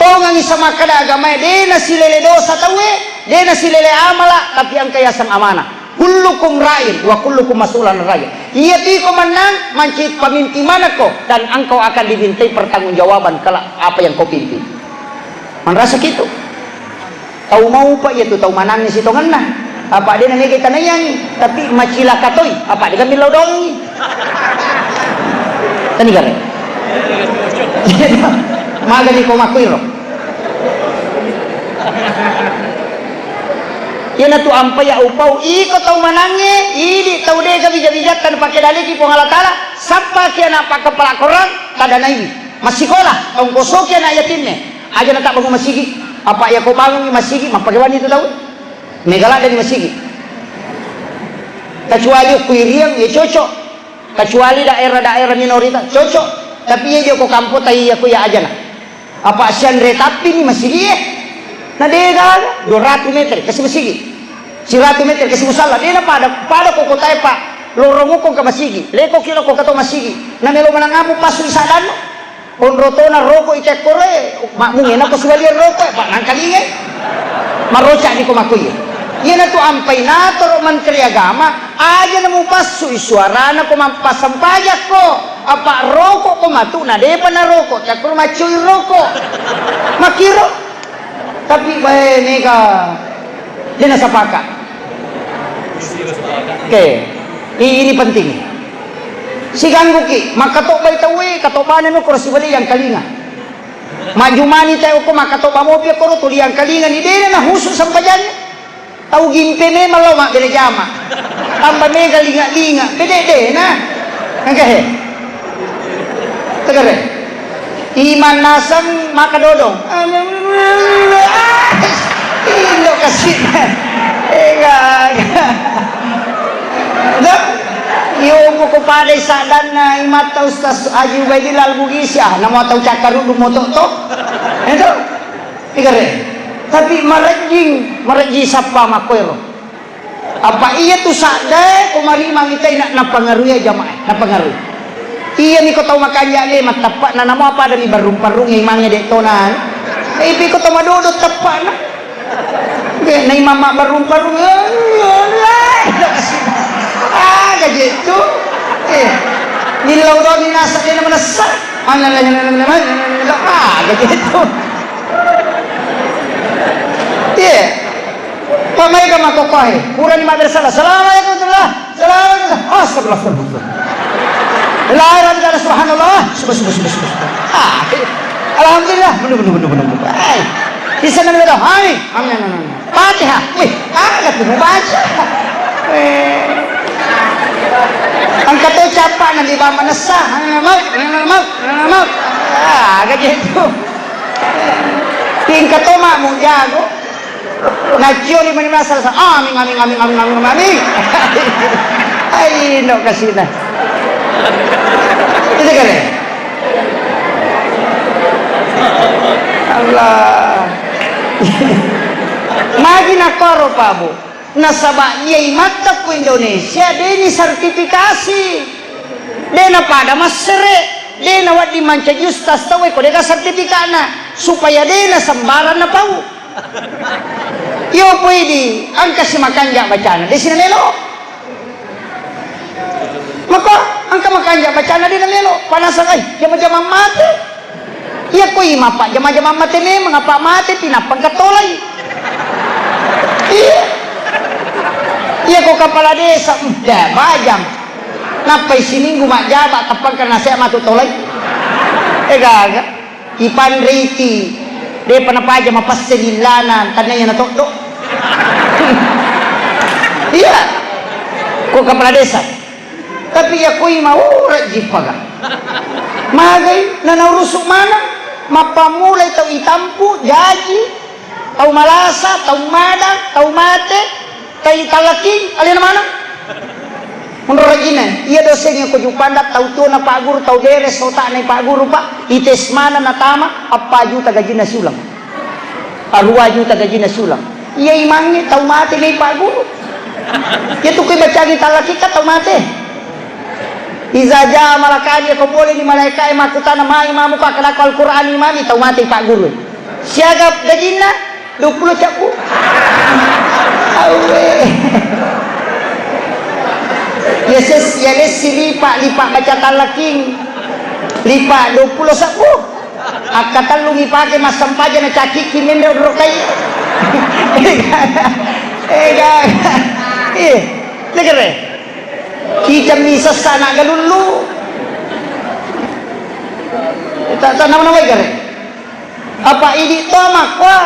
Tongangi samakkeda agamae, de' nasilele dosa tauwe, de' nasilele amala, tapi engka yaseng amanah. Kullukum ra'in wa kullukum mas'ulun an ra'iyah. Iya tiko mennang manci pamimpin manekko, dan engkau akan dimintai pertanggungjawaban kelak apa yang kau pimpin. Manrasa kitu. Tau maupa iya tu tau manangnge sitongenna. Apa de' namega tanaiangi, tapi macilaka toi, apa de' kami lao dongi. Tani gare. Magani ko makkuiro. Iyanatu ampai ya upau iko tau manangnge, idi tau de' gabi-gabi jatta napake daliki Puang Allah Taala, sappaki anak pakkepala korang, tadanaiwi. Massikola, tongkosoki anak yatimne. Aja natabbangung masigi. Apa iya ko bangungi masigi, mappake wani tu tau. Mega laddani masigi. Kecuali okko Iriang, ya cocok. Kecuali daerah-daerah minoritas, cocok. Tapi iya joko kampota iya ko ya ajana. Apa sianre tapi ni masigi e. Na de' gaga, dua ratus meter kasi masigi. Siratu meter kasi musalla. De' na pada, pada ko kotae, Pak. Lorong uko ke masigi. Leko kilo ko kato masigi. Na melo manang amu pasu isadanno. Onrotona roko i tekkoroe, makmunge nako siwaliang roko, Pak, nangkalingai. Maroca ni ko makoye. Iyanatu ampai natoro Menteri Agama, aja namupassui suarana ko mappassempajakko. Apa roko ko matu na de'pa naroko, tekkoro maccoi roko. Makkiro. Tapi bae mega de' nasapaka. Oke, i-, ini penting. Sigangguki, makkatobbai tauwe, katobbanami ko sibali yang kalinga. Majumani tau ko makkatobba mopi ko tuli yang kalinga ni de' na husu sempajangnge. Tau gimpe memang lao mabbere jama. Tambah mega linga-linga, pede de' na. Engka he. Tegere. Iman naseng maka dodong. Indo kasi. Ega. Dah. Iyo poko pada sadanna imatta Ustaz Haji Ubaidillah Al-Bugisi, ah, namo tau cakkaruddu moto to. Itu. Igare. Tapi marejjing, marejjing sappa makkoero. Apa iya tu saddae ko marimang itai na, napangaruhi jamaah, napangaruhi. Iya ni ko tau makanja le matteppa'na namo apa ada mi barrung-parrung imangnge de' tona. Ipi ko tau madodo teppa'na. Ge, na imang mabbarrung-parrung. Ah, gaje tu. Eh, millau doni nasa de' na manessa. Ah, gaje tu. Iya. Pamaika makkokkoe, purani mabbere salam. Assalamualaikum warahmatullah. Assalamualaikum. Astagfirullah, astagfirullah. La ilaha illallah, subhanallah. Subhan-, subhan-, subhan-, subhan-, subhan-. Ah, alhamdulillah. Menu, menu, menu, menu, menu. Hai. Bisa nang bedo. Amin. Amin, amin, amin. Fatihah. Wih, aga tu baca. Eh. Engka to cappa na di bamba nessa. Mau, mau, mau. Ah, gaje tu. Tingkat to mak mu jago. Naciori mani masal sa, amin, amin, amin. Ai, no kasina. Itu kare. Allah. Magi nakkoro, Pak Bu? Nasaba iya imatta ku Indonesia de' ni sertifikasi. De' napada massere, de' nawedding mancaji ustaz tauwe ko de' ga sertifikatna, supaya de' na sembarang napau. Iyo poi di angka si makanja bacana, de' si namelo. Maka angka makanja bacana de' namelo, panasang ai jama-jama mate. Iya ko ima pa jama-jama mate memang apa mate pi nappa engka tolai. Iya. Iya ko kepala desa, mm, dah bajang. Nappai siminggu majjaba tappa engka nasea matu tolai. Eh gaga. Ipanriti, de'pa napaja mapesse lillana, tanna iya natoddo. Iya. Ko kepala desa. Tapi iya koi mau rajji paga. Magai nanaurusuk mana? Mappammulai tau itampu, jaji, tau malasa, tau madang, tau mate, tai talaking, alena mana? Menurut rajinna, iya dosengnge ko jupanda tau tuo na Pak Guru, tau beres otakna Pak Guru, Pak. Ites mana natama, eppa juta gajinna siulang. Arua juta gajinna siulang. Iya imangnge tau mate nei Pak Guru. Iya tu kui bacangi talakika tau mate. Iza jaa malakani, ko pole ni malaika e makkutana mai mamu ka kenako Al-Quran imami tau mate Pak Guru. Siaga gajinna? Dua puluh cabbu. Awe. Ya ses, ya les si lipa, lipa baca talaking. Lipa dua puluh sabbu. Akkatellungi pake massempajang na cakiki menre onrokai. Eh, ga. Eh, negere. Kijammi sessa anak galullu. Tak, tak nama-nama gare. Apa idi to makwa?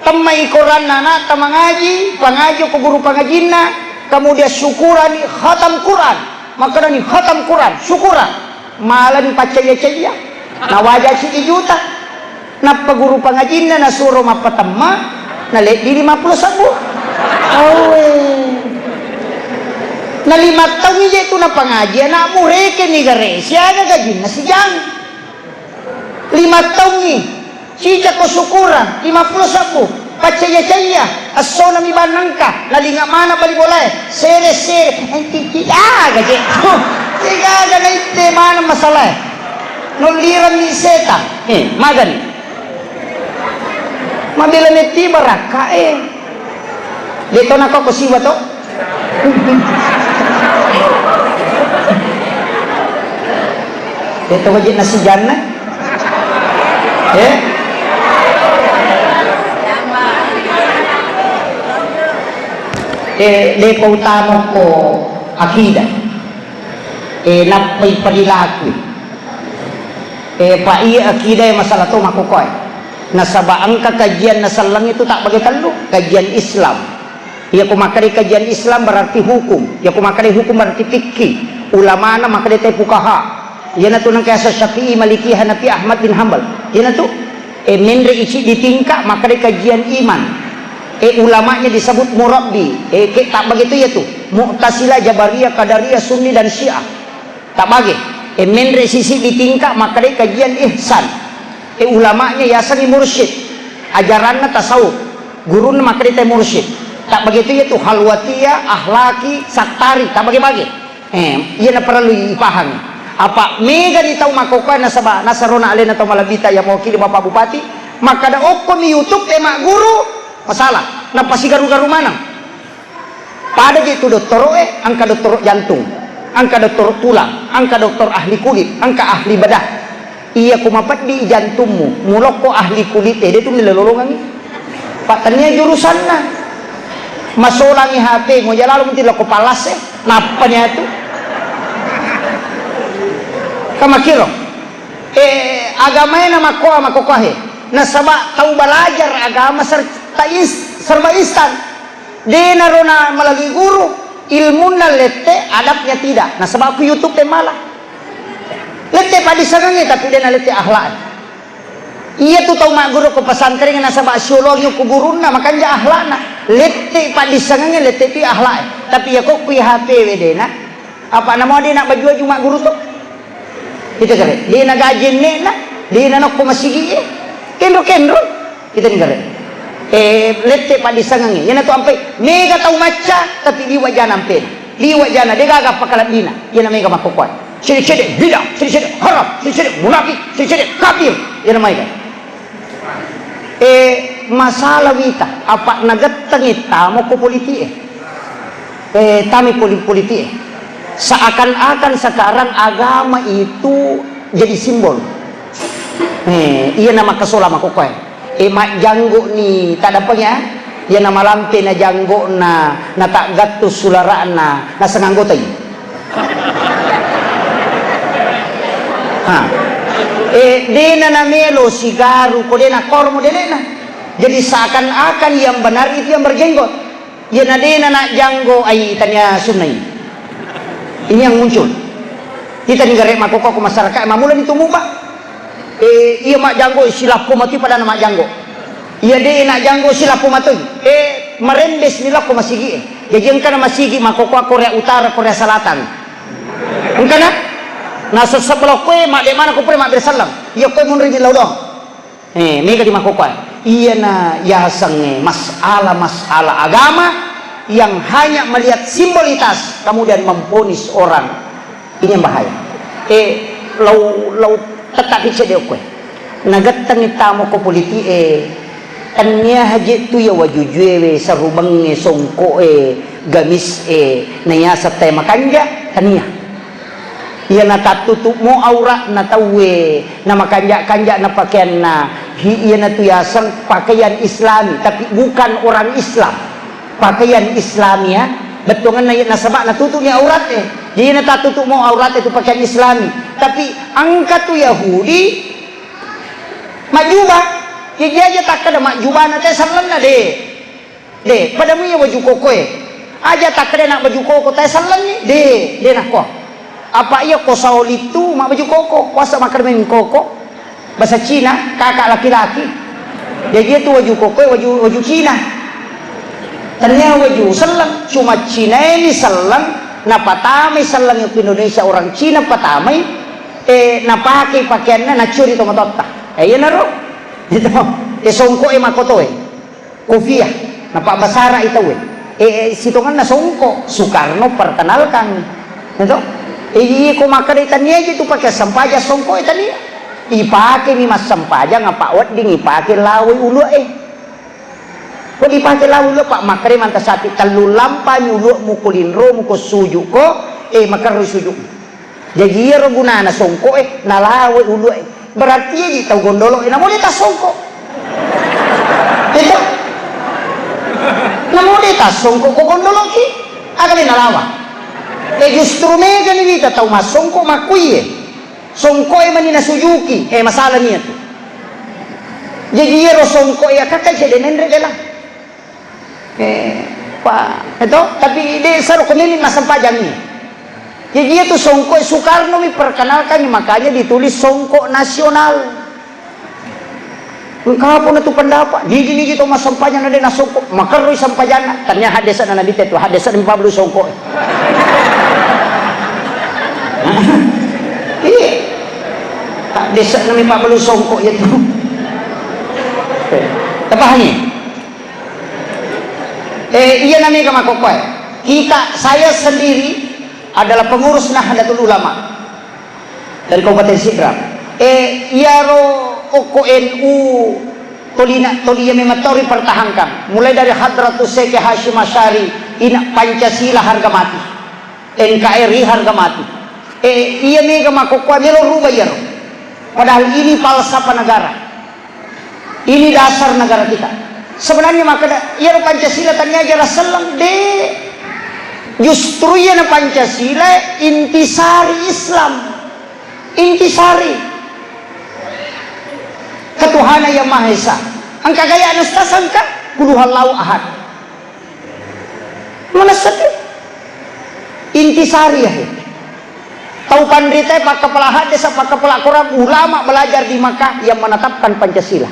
Temmai koranna anatta mangaji, pangaji ko guru pangajinna, kemudian syukurani khatam Quran. Makkedani khatam Quran, syukuran. Malani paccaya-caya. Nawaja siddi juta. Nappa guru pangajinna nasuro mappatemma, naleddi lima puluh sabbu. Awe. Na lima taung ije tu napangaji anakmu, rekeni gare, siaga gajinna sijang. Lima taungngi, cicakko syukuran, lima puluh sabbu, paccaya-caya, essona mi bannangka, nalinga mana bali bolae, sere-sere, enti-, ti-, ah, gaje. Tigaga naitte mana masalae. Nolliranni setang. Eh, magani. Mabela metti barakka, eh. De to nako ko siwa to. Deto wajib nasi janna. Eh? Eh, depa utama ko akidah. Eh, nappai padilaku. Eh, pa iya akidah masalah to makokoe. Nasaba engka kajian naselleng itu tak bagi tellu, kajian Islam. Iya ko makkeda kajian Islam berarti hukum. Iya ko makkeda hukum berarti fikih. Ulamana makkeda te fukaha. Iyana tu nengka asa Syafi'i, Maliki, Hanafi, Ahmad bin Hambal. Iyana tu, eh, menre isi di tingkat makkeda kajian iman. Eh, ulamanya disebut murabbi. Eh, ke tak begitu ya tu. Mu'tazilah, Jabariyah, Qadariyah, Sunni dan Syiah. Tabbage, e, menre sisi di tingkat makkedai kajian ihsan. E, ulamanya yasengngi mursyid. Ajaranna tasawuf. Gurunna makkedai te mursyid. Tabbage tu iyatu halwatia, ahlaki, sattari, tabbage-bage. E, iyana parellu ipahangi. Apa megani tau makkokkoe nasaba nasarona alena tau malebbita iya mewakili Bapak Bupati, makkeda okkomi YouTube e magguru, masalah. Napasigaru-garu maneng. Pada je tu dottoro'e, engka dottoro jantung, engka dottoro tulang, engka dokter ahli kulit, engka ahli bedah. Iya ko mapeddi jantummu, mulokko ahli kulit e, de tu nilolongangi. Pattennia jurusanna. Masolangi H P, moja lalo muti lokko pallas e, nappani atu. Kamakiro. Eh, agamae na makkoa, makkokoahe. Nasaba tau balajar agama ser-, ta is-, serba instan. De naro na melalui guru, ilmunna lette, adabnya tidak. Nasaba ku YouTube e mala. Lette paddissengengnge, tapi de na lette akhlak. Iya tu tau magguru ko pesantren nasaba siolongi ku gurunna, makanja akhlakna. Lette paddissengengnge, lette tu akhlak. Tapi iya ko kui H P wedena, apa namo de na baju-baju magguru tu? Kita kare. De na gaji enne'na, de na nokko masigi e. Kenro-kenro. Kita ni kare. Eh, lette paddissengengnge. Iyanatu ampai mega tau macca, tapi liwa jana ampena. Liwa jana, degaga pakalabbina. Iyana mega makkokkoe. Sede-sede bid'ah, sede-sede haram, sede-sede munafik, sede-sede kafir. Iyana maega. Eh, masalah wita, apa nagettengi tamo ko politik e. Eh, tami poli-, politik e. Seakan-akan sekarang agama itu jadi simbol. Eh, iya nama kesola makkokkoe. Eh, majjanggo ni tadapeng ya. Iya nama lampe na janggo na, na tak gattu sulara'na, na senganggotai. Ha. Eh, dena na melo sigaru ko dena kormo denena. Jadi seakan-akan yang benar itu yang berjenggot. Iyana dena na janggo ai tania sunnai. Ini yang muncul. Kita ni gare makkokko ko masyarakat, mamula ni tumuba. Eh, iya majjanggo silappo matu padana majjanggo. Iya de na janggo silappo matu. Eh, marembes ni lakko masigi e. Jadi engkana masigi makkokko Korea Utara, Korea Selatan. Engkana? Na sesebelokko e, madde mana ko pura mabbere sallang. Iya ko munri mi laudong. Eh, mega di makkokkoe. Iyana yasengnge masalah-masalah agama yang hanya melihat simbolitas, kemudian memvonis orang. Ini yang bahaya. Eh, lau, lau tetap cedde okkoe. Nagettengi tamo ko politik e. Tania haji tu ya wajujue we, sarubengnge, songko e, gamis e, nayasa teh makanja, tania. Iyana tattutu'mo aura'na tauwe, namakanja-kanja'na pakeanna, hi-, iyanatu yaseng pakaian Islami, tapi bukan orang Islam. Pakaian Islamia, bettuangenna iya nasaba'na tutu'ni aura'e. Jadi iyana tattutu'mo aura'e tu pakaian Islami. Tapi engka tu Yahudi majjubah. Jadi aja takkeda majjubahna te sellenna de. De, pada mu iya baju koko e. Aja takkeda nak baju koko, tae sellenni. De, de nakko. Apa iya ko saoli tu mak baju koko, kuasa makkeda meng koko. Bahasa Cina, kakak laki-laki. Jadi itu baju koko e, baju, baju Cina. Tania baju selleng, cuma Cina ini selleng, napatamai selleng ke Indonesia orang Cina patamai, eh, napakai pakaianna nacuri tomatotta. Eh, iya naro. Itu. Eh, songko e makoto e. Kofiah, napabbasara i tauwe. Eh, eh, sitongenna songko, Soekarno perkenalkan. Gitu? Eh, iya ko makkeda tania ji tu pakai sempajang songko e tania. Ipake mi massempajang apa wedding ipake lawoi ulu'e. Ko dipake lawoi ulu'e, Pak, makkeda manta sapi tellu lampa mi ulu'mu ko linromu ko suju ko, eh, makerroi suju. Jaji iyaro gunana songko e, nalawoi ulu'e. Berarti iya di tau gondolo e, namode tassongko. Itu. Namode tassongko ko gondoloki. Aga le nalawa. E justru mega ni wita tau massongko makkuiye. Songko e mani nasujuki. Eh, masalah ni tu. Jaji iyaro songko e, kakak cede menre bela. Eh, pa, eto, tapi de saro ko meni massempajang ni. Jadi iya tu songko Soekarno mi perkenalkan, makanya ditulis songko nasional. Engka pun tu pendapat, nigi-nigi tu massempajang na de nasongko, makerroi sempajanna. Tania haddesana Nabi te tu, haddesana mi pablu songko. Iya. Haddesana mi pablu songko ya tu. Tapahangi? Eh, iya namanya makkokkoe. Kita, saya sendiri adalah pengurus Nahdlatul Ulama dari Kabupaten Sidrap. Eh, iyaro okko N U tolina, toli iya memang tau ripertahankan. Mulai dari Hadratus Syekh Hasyim Asy'ari, ina Pancasila harga mati. N K R I harga mati. Eh, iya mega makkokkoe melo rubah iyaro. Padahal ini falsafah negara. Ini dasar negara kita. Sebenarnya makkeda, iyaro Pancasila tania aja selleng, de. Justru iyana Pancasila intisari Islam. Intisari. Ketuhanan Yang Maha Esa. Engka gaya anastasa engka, Qul huwallahu ahad. Manessaki. Intisari ya. Tau panrita, pakkapala haddesa, pakkapala Quran, ulama belajar di Makkah yang menetapkan Pancasila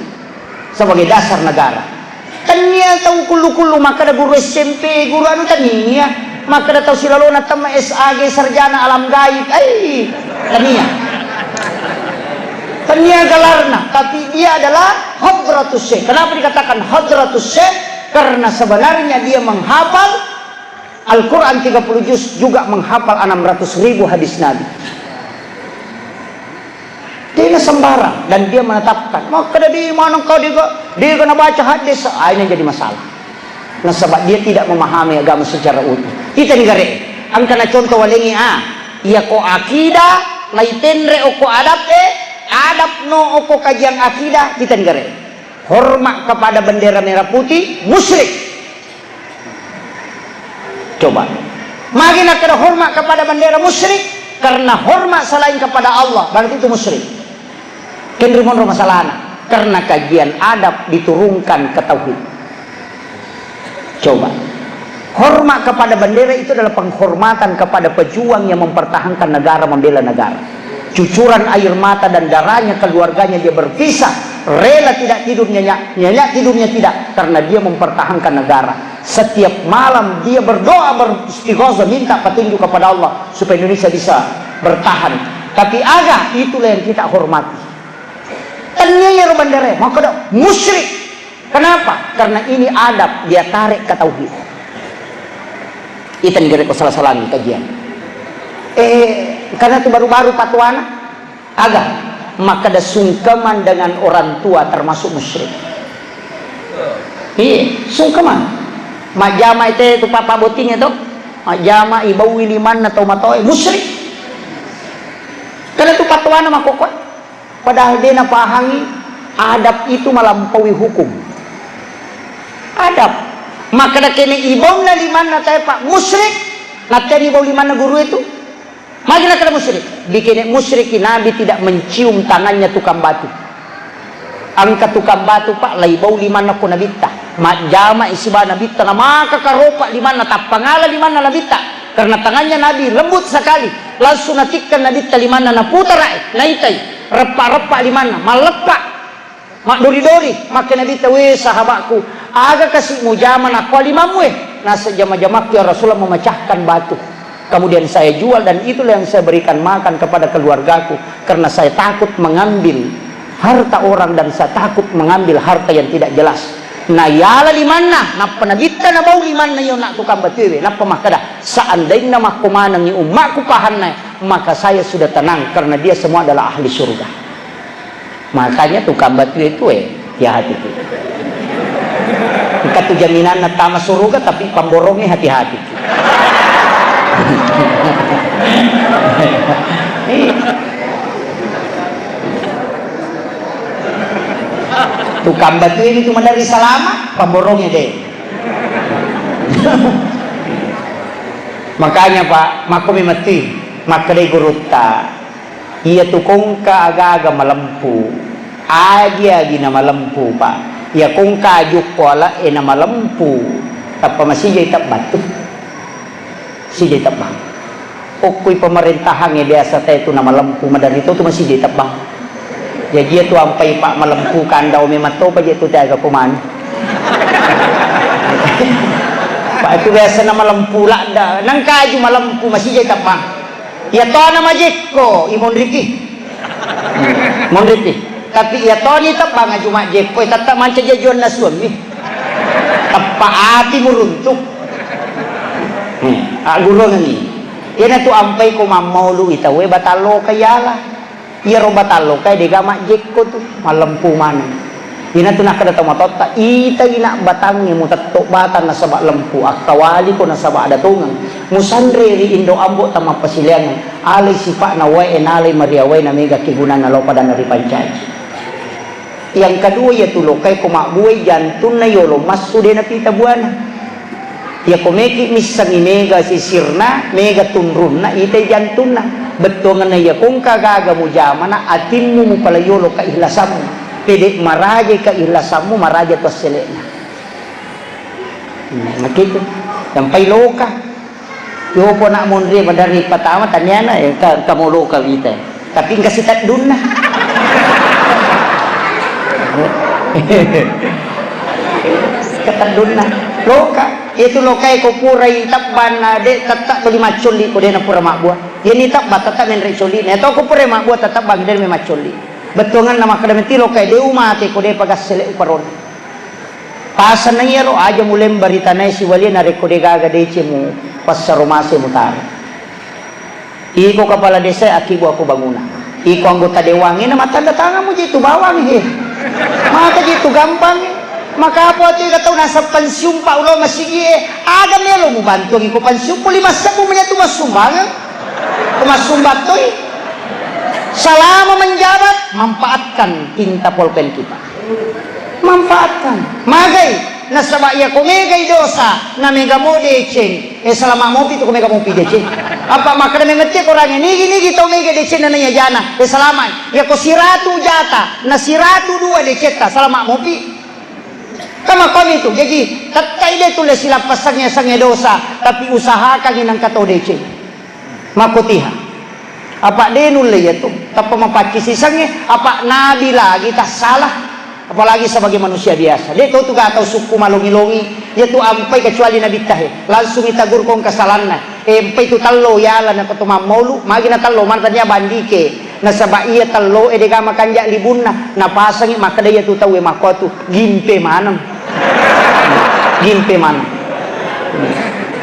sebagai dasar negara. Tania tau kullu-kullu makkeda guru S M P, guru anu tania. Makkeda tau silalona temme S A G sarjana alam gaib. Ai, tania. Tania gelarna, tapi Dia adalah Hadratus Syekh. Kenapa dikatakan Hadratus Syekh? Karena sebenarnya dia menghafal Al-Quran tiga puluh juz, juga menghafal enam ratus ribu hadis Nabi. Dia sembarang, dan dia menetapkan. Makkeda di mana kau dia, dia kena baca hadis, ah, ini jadi masalah. Nasaba dia tidak memahami agama secara utuh. Kita negara, angkana contoh walengi, ah, iya ko akidah, lai tenre oko adab, eh, adab no oko kajian akidah, kita negara. Hormat kepada bendera merah putih, musyrik. Coba. Magi nakkeda hormat kepada bendera, musyrik? Karena hormat selain kepada Allah, berarti itu musyrik. Kenri monro masalahna. Karena kajian adab diturunkan ke tauhid. Coba. Hormat kepada bendera itu adalah penghormatan kepada pejuang yang mempertahankan negara, membela negara. Cucuran air mata dan darahnya, keluarganya dia berpisah, rela tidak tidur nyenyak, nyenyak tidurnya tidak, karena dia mempertahankan negara. Setiap malam dia berdoa, beristighosah, minta petunjuk kepada Allah supaya Indonesia bisa bertahan. Tapi aga, itulah yang kita hormati. Tania ya bendera, maka ada musyrik. Kenapa? Karena ini adab, dia tarik ke tauhid. Itu negara ko salah-salah nih kajian. Eh, karena itu baru-baru patuana, aga, maka ada sungkeman dengan orang tua termasuk musyrik. Iya, sungkeman. Majjama itu, itu papa boting itu. Majjama ibaui limanna tau matoe, musyrik. Karena itu patuana makokot. Padahal de napahangi adab itu melampaui hukum. Adab. Maka da kene ibauna limanna tae, Pak, musyrik. Natteni bau limanna guru itu. Magi nakkeda musyrik. Bikene musyriki, Nabi tidak mencium tangannya tukang batu. Engka tukang batu, Pak, lai bau limanna ko Nabitta. Majjama isiba Nabitta, na maka karopa limanna, tappangala limanna Nabitta. Karena tangannya Nabi lembut sekali. Langsung natikkan Nabitta limanna, naputara, eh, naitai. Reppa-reppa limanna, malleppa. Maddori-dori, makke Nabitta, "We sahabatku, aga kasi mujama nakko limamu, eh?" Naseng jama-jamakku, "Ya Rasulullah, memecahkan batu. Kemudian saya jual dan itulah yang saya berikan makan kepada keluargaku karena saya takut mengambil harta orang dan saya takut mengambil harta yang tidak jelas." Nayala limanna, nappa Nabitta nabau limanna iyo nak tukang batu ewe, nappa makkeda, "Seandainya makko manengi ummakku pahanna, maka saya sudah tenang karena dia semua adalah ahli surga." Makanya tukang batu itu, eh, hati-hati tu. Engka tu jaminanna tama suruga, tapi pamborongnya hati-hati tu. Tukang batu ini cuma dari salama, pamborongnya deh. Makanya, Pak, makko mi mati, makkedai gurutta. Iya tu kongka aga-aga malempu. Agi-agi na malempu, Pak. Iya kongka ajukku ala'e na malempu. Tappa masijai tebbang tu. Sijai tebbang. Okkoi pemerintahangnge biasa te tu na malempu, maderri to tu masijai tebbang. Jaji iya tu ampai, Pak, malempu kandau memang topa je tu te aga pomani. Pak, itu biasa na malempu ladda. Nangkaju malempu masijai tebbang. Iya tona majekko, imonriki. Monriki. Tapi iya toni tebbang aju majekko, tetta manca jajuanna suami. Teppa ati muruntu. Hmm, agguruangenni. Iyana tu ampai ko mammaulu itawe batalloka yala. Iyaro batalloka dega majekko tu, malempu maneng. Ina tu nakkeda tomatoatta, "Itai nak batangnge mutetto batang nasaba lempu, akkawaliko nasaba ada tongeng. Musanre ri indo ambo tamappasileangeng, alai sipa'na wae, nalai mariawai, na mega kegunanna lao padanna ripancaji." Yang kedua, iya tu lokai ko mabbuai jantunna yolo massu de napita buana. Iyako meki missengngi mega sisirna, mega tunrunna, itai jantunna. Bettuangenna iyako engka gaga mujamana, atimmu mupalaiolo keikhlasammu. Pede marajai keikhlasammu, maraja tu assele'na. Hmm, makitu. Sampai loka. Yopo nak monri maderri patama taniana, eh, ka-, kamo loka wita. Tapi engka siteddunna. Keteddunna. Loka. Iya tu lokae ko purai tebbang, de tette tuli maccolli ko de na pura mabbua. Iyani tebbang tette menre colli. Na to ko purai mabbua tette bang de me maccolli. Bettuanganna makkeda, "Metti loka e, de' umate ko de' pagassele uparonna." Pasanna iyaro, aja mulemba ri tanae siwalie narekko de' gaga deceng mu passaro mase mutaro. Iko kepala desa, akkibu aku bangunan. Iko anggota dewan, ina matanda tanganmu je tu bawang he. Maka je tu gampang. Maka apa tu ika tau nasab pensiun pa ulo masigi e. Aga melo mu bantuang iko pensiun puli masabu menya tu masumbangan. Ko masumbattoi. Selama menjabat, manfaatkan pinta polpen kita. Manfaatkan. Magai. Nasaba iya ko megai dosa, na mega mo deceng. Eh, selama mopi tu ko mega mopi deceng. Apa makkeda memetti korangnge, nigi-nigi tau mega deceng na iya jana. Eh, selama. Iya ko siratu jata, na siratu dua decetta, selama mopi. Kama komi tu. Jadi, tettai de' tulle silappasangnge sangnge dosa, tapi usahakan inang kato deceng. Makkotiha. Apa de' nulle iyatu, tappa mapaccing sisengnge, apa nabi lagi tassala. Apalagi sebagai manusia biasa. De' to tu ga tau sukku malongi-longi, iyatu ampai kecuali nabitta he. Langsung itagur kong kesalanna. E, empai tu tello yala na ko to mammaulu, magi na tello, mantania bandike. Nasaba iya tello e de' ga makanja libunna, napasangi makkeda iyatu tau e makkotu, gimpe maneng. Gimpe maneng.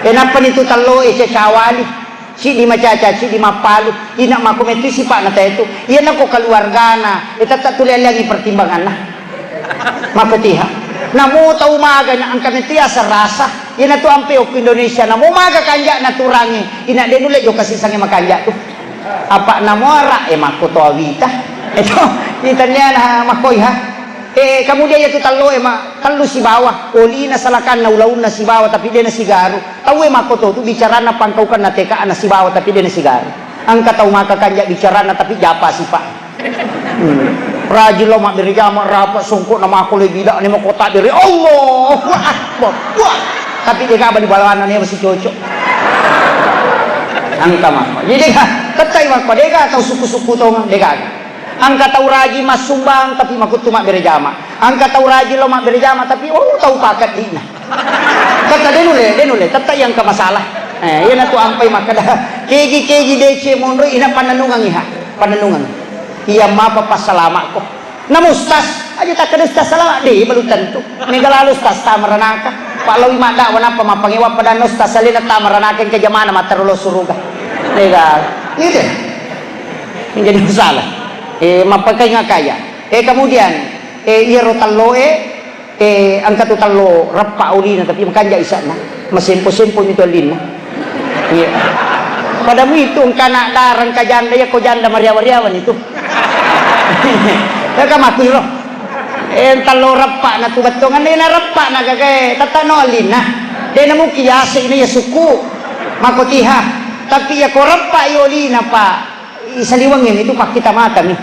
E, nappani tu tello e cacawali. Siddi macaca, siddi mappalu. Ina makko metu sipa'na tae tu. Iyana ko keluargana, e, tetta tuli aliangi pertimbanganna. Makkotiha. Namo tau maga na engka metu aseng rasa. Iyana tu ampe okko Indonesia. Namo maga kanja'na tu rangi. Ina de' nulle jokka sisangnge makanja tu. Apa namo ara e makko to awita. Eto, itaniana makkoiha. Eh, kemudian iyatu tello e ma-, tellu sibawa, olina, salakanna, ulaunna sibawa, tapi de' nasigaru. Tau e makkoto tu bicaranna pangkaukanna teka'na sibawa, tapi de' nasigaru. Engka tau maka kanja bicaranna, tapi japa sipa. Hmm. Rajin lo mabbere jama, rapa songko na makko le bida ne makko tabbere. Allahu Akbar. Wah. Tapi de' ga bali balawana ne masih cocok. Engka makko. Jadi de' ga, tettai makko, de' ga tau suku-suku tonga, de' ga. Engka tau rajin massumbang, tapi makuttu mabbere jama. Engka tau rajin lo mabbere jama, tapi, oh, tau pakeddi'na. Tetta de' nulle, de' nulle, tetta iya engka masalah. Eh, iyana tu ampai makkeda, kegi-kegi deceng monro, ina pannennungengngi ha, pannennungengngi. Iya mapa passalama'ko. Namo ustaz, aja takkeda ustaz salama, de' belum tentu. Mega lalo ustaz tama ranaka. Pa' laowi maddakwa nappa mappangewa padanna ustaz alena tama ranaka engka jamana mattaro lao suruga. Mega. Gitu. Menjadi masalah. Eh, mappakenga kaya. Eh, kemudian, eh, iyaro tello e, eh, engka tu tello reppa olina, tapi makanja isa'na. Masempo-sempo mi tu olinna. Iya. Pada mu itu engka anak dara, engka janda, iya ko janda mariawa-riawa ni tu. Ya ka makku iro. Eh, tello reppa na tu bettuanna, na reppa na gagae, tetta no olinna. De' na muki yase ini ya suku. Makkotiha. Tapi iya ko reppa i olina, Pak. I saliwengngeng itu pakkita matami.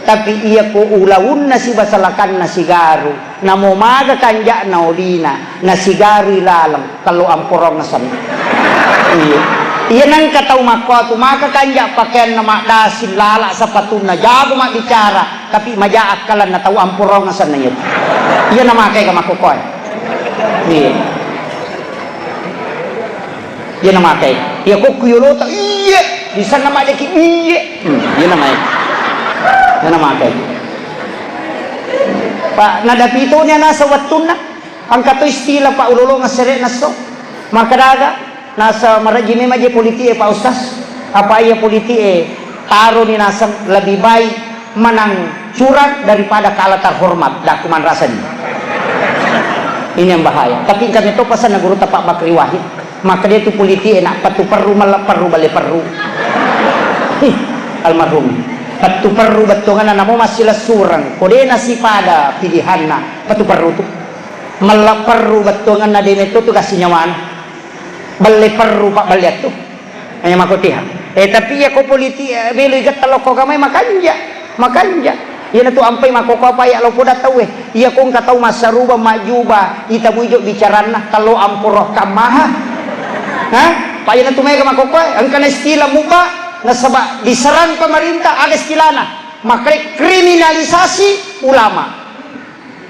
Tapi iya ko ulaunna siba salakanna sigaru, namo maga kanja'na olina, na sigaru ilaleng, tello amporong asenna. Iya. Iya nengka tau makkuatu maka kanja pakeanna maddasi lala sapatunna jago mabbicara, tapi maja akkalanna tau amporong asenna iya. Iya namakai ka makkokoe. Iya. Iya namakai. Iya kokku yolota, iye. Bisa nama deki, iye. Hmm, iya namai. Iya namakai. Pak, nadapi toni anasa wettunna. Engka to istilah, Pak, ulolongeng sere nasso. Maka daga, nasa maraji memang je politik e, Pak Ustaz. Apa iya politik e? Taroni naseng lebih baik menang curang daripada kalah terhormat, dakku manrasani. Ini yang bahaya. Tapi engka meto pasanna gurutta Pak Bakri Wahid, makkeda tu politik e na patu perru, malla perru, bale perru. Ih, almarhum. Patu perru bettuanna namo massilessureng. Ko de nasipada pilihanna, patu perru tu. Malla perru bettuanna de meto tu kasi nyawana. Belle perru, Pak, belle attu. Hanya makkotiha. Eh, tapi iya ko politik, eh, beloi getta lokko kamai makanja. Makanja. Iyana tu ampai makkokko apa iya lo poda tau e. Iya ko engka tau massarubang majjuba, ita muijo bicaranna, tello amporo kammaha. Hah? Pak, iyana tu mega makkokko e. Engka na istilah muba, nasaba diserang pemerintah, ada istilahna. Makanya kriminalisasi ulama.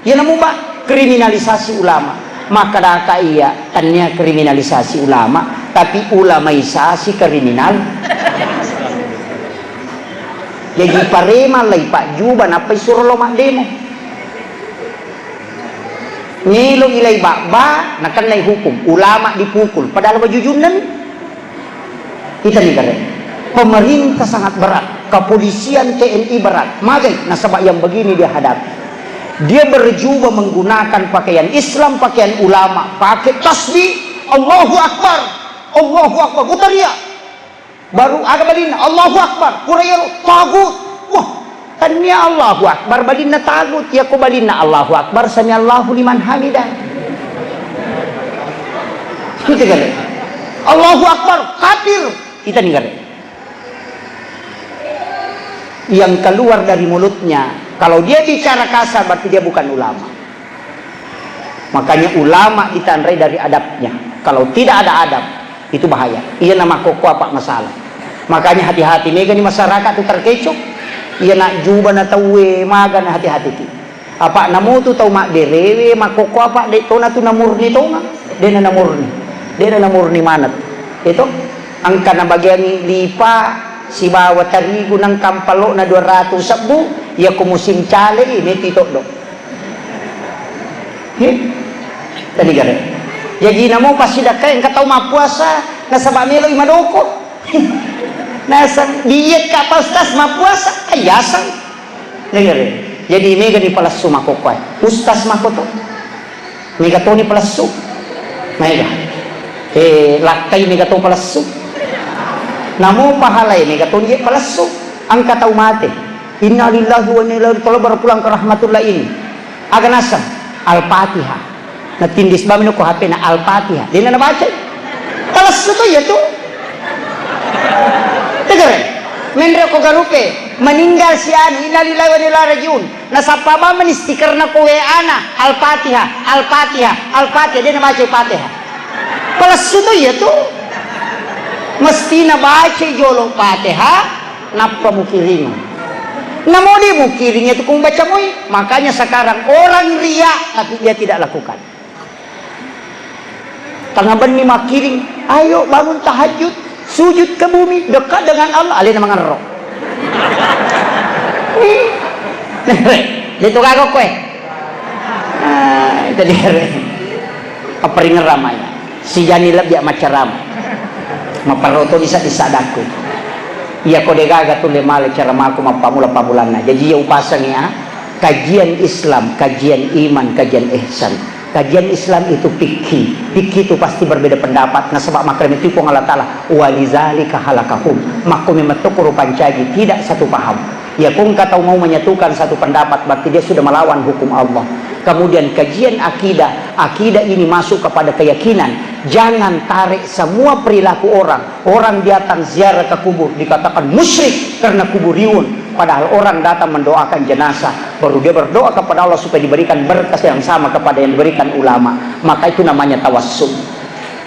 Iyana muba kriminalisasi ulama. Makkadaka iya, tania kriminalisasi ulama, tapi ulamaisasi kriminal. Jaji pareman lai pajjuba nappai suro lo maddemo. Melo ilai babba, nakennai hukum. Ulama dipukul. Padahal wajujunna mi. Kita nih kare. Pemerintah sangat berat. Kepolisian T N I berat. Magai, nasaba yang begini dia hadapi. Dia berjubah menggunakan pakaian Islam, pakaian ulama, pakai tasbih, Allahu Akbar, Allahu Akbar, ku teriak. Baru aga balinna, Allahu Akbar, pura iyaro, tagut. Wah, tania Allahu Akbar balinna tagut, yako balinna Allahu Akbar, sami Allahu liman hamidah. Itu kan? Allahu Akbar, kafir. Kita nih kan? Yang keluar dari mulutnya, kalau dia bicara kasar, berarti dia bukan ulama. Makanya ulama ditanrai dari adabnya. Kalau tidak ada adab, itu bahaya. Iya nama koko apa masalah. Makanya hati-hati, mega ni masyarakat tu terkecoh. Iya nak juba na tauwe, maga na hati-hati ki. Apa namutu tau madderewe, makoko apa, dek tona tu namurni tonga. Dena namurni. Dena namurni manat. Itu angka nabagiangi lipa sibawa tarigu nang kampalokna dua ratus sebbu, iya ko musim cale, meti toddo. He? Tadi gare. Jaji namo passidakkai engka tau mappuasa, nasaba meloi madoko. Nasang diet ka pa ustaz mappuasa, ayasang. Tadi gare. Jadi mega ni palessu makokkoe. Ustaz makoto. Mega toni palessu. Mega. Eh, lakkai mega to palessu. Namo pahalai mega toni je palessu. Angka tau mate. Innalillahi wa inna ilaihi raji'un, baru pulang ke rahmatullah ini. Aga naseng? Al-Fatihah. Natindis bamino ko H P na Al-Fatihah. Dena nabaca. Palessu to iya tu. Tegere. Menre ko garupe. Meninggal si anu. Innalillahi wa inna ilaihi raji'un. Nasappa bamani stikerna ko W A na. Al-Fatihah. Al-Fatihah. Al-Fatihah. Dena baca Fatihah. Palessu to iya tu. Mesti nabaca jolo Fatihah. Nappa mukiring. Namo de mukiring itu kung baca mui. Makanya sekarang orang ria, tapi dia tidak lakukan. Tengah benni makiring, ayo bangun tahajud, sujud ke bumi, dekat dengan Allah, alena mangerro. Ih. Itu kagok kowe. Ah, jadi apa ringerramai. Sijani lebbi maccaram. Maparroto disa-disa dakku. Iya ko degaga tulle male caramaku mappamula-pamulanna. Jaji iya upasangi, ah, kajian Islam, kajian iman, kajian ihsan. Kajian Islam itu fikih. Fikih itu pasti berbeda pendapat. Nasaba makkeda metu Puang Allah Taala, "Walizalika halakahum." Makko memetto kuro pancaji tidak satu paham. Ya, kongka tau mau menyatukan satu pendapat, berarti dia sudah melawan hukum Allah. Kemudian kajian akidah, akidah ini masuk kepada keyakinan. Jangan tarik semua perilaku orang. Orang datang ziarah ke kubur dikatakan musyrik karena kuburiun. Padahal orang datang mendoakan jenazah, baru dia berdoa kepada Allah supaya diberikan berkah yang sama kepada yang diberikan ulama. Maka itu namanya tawassul.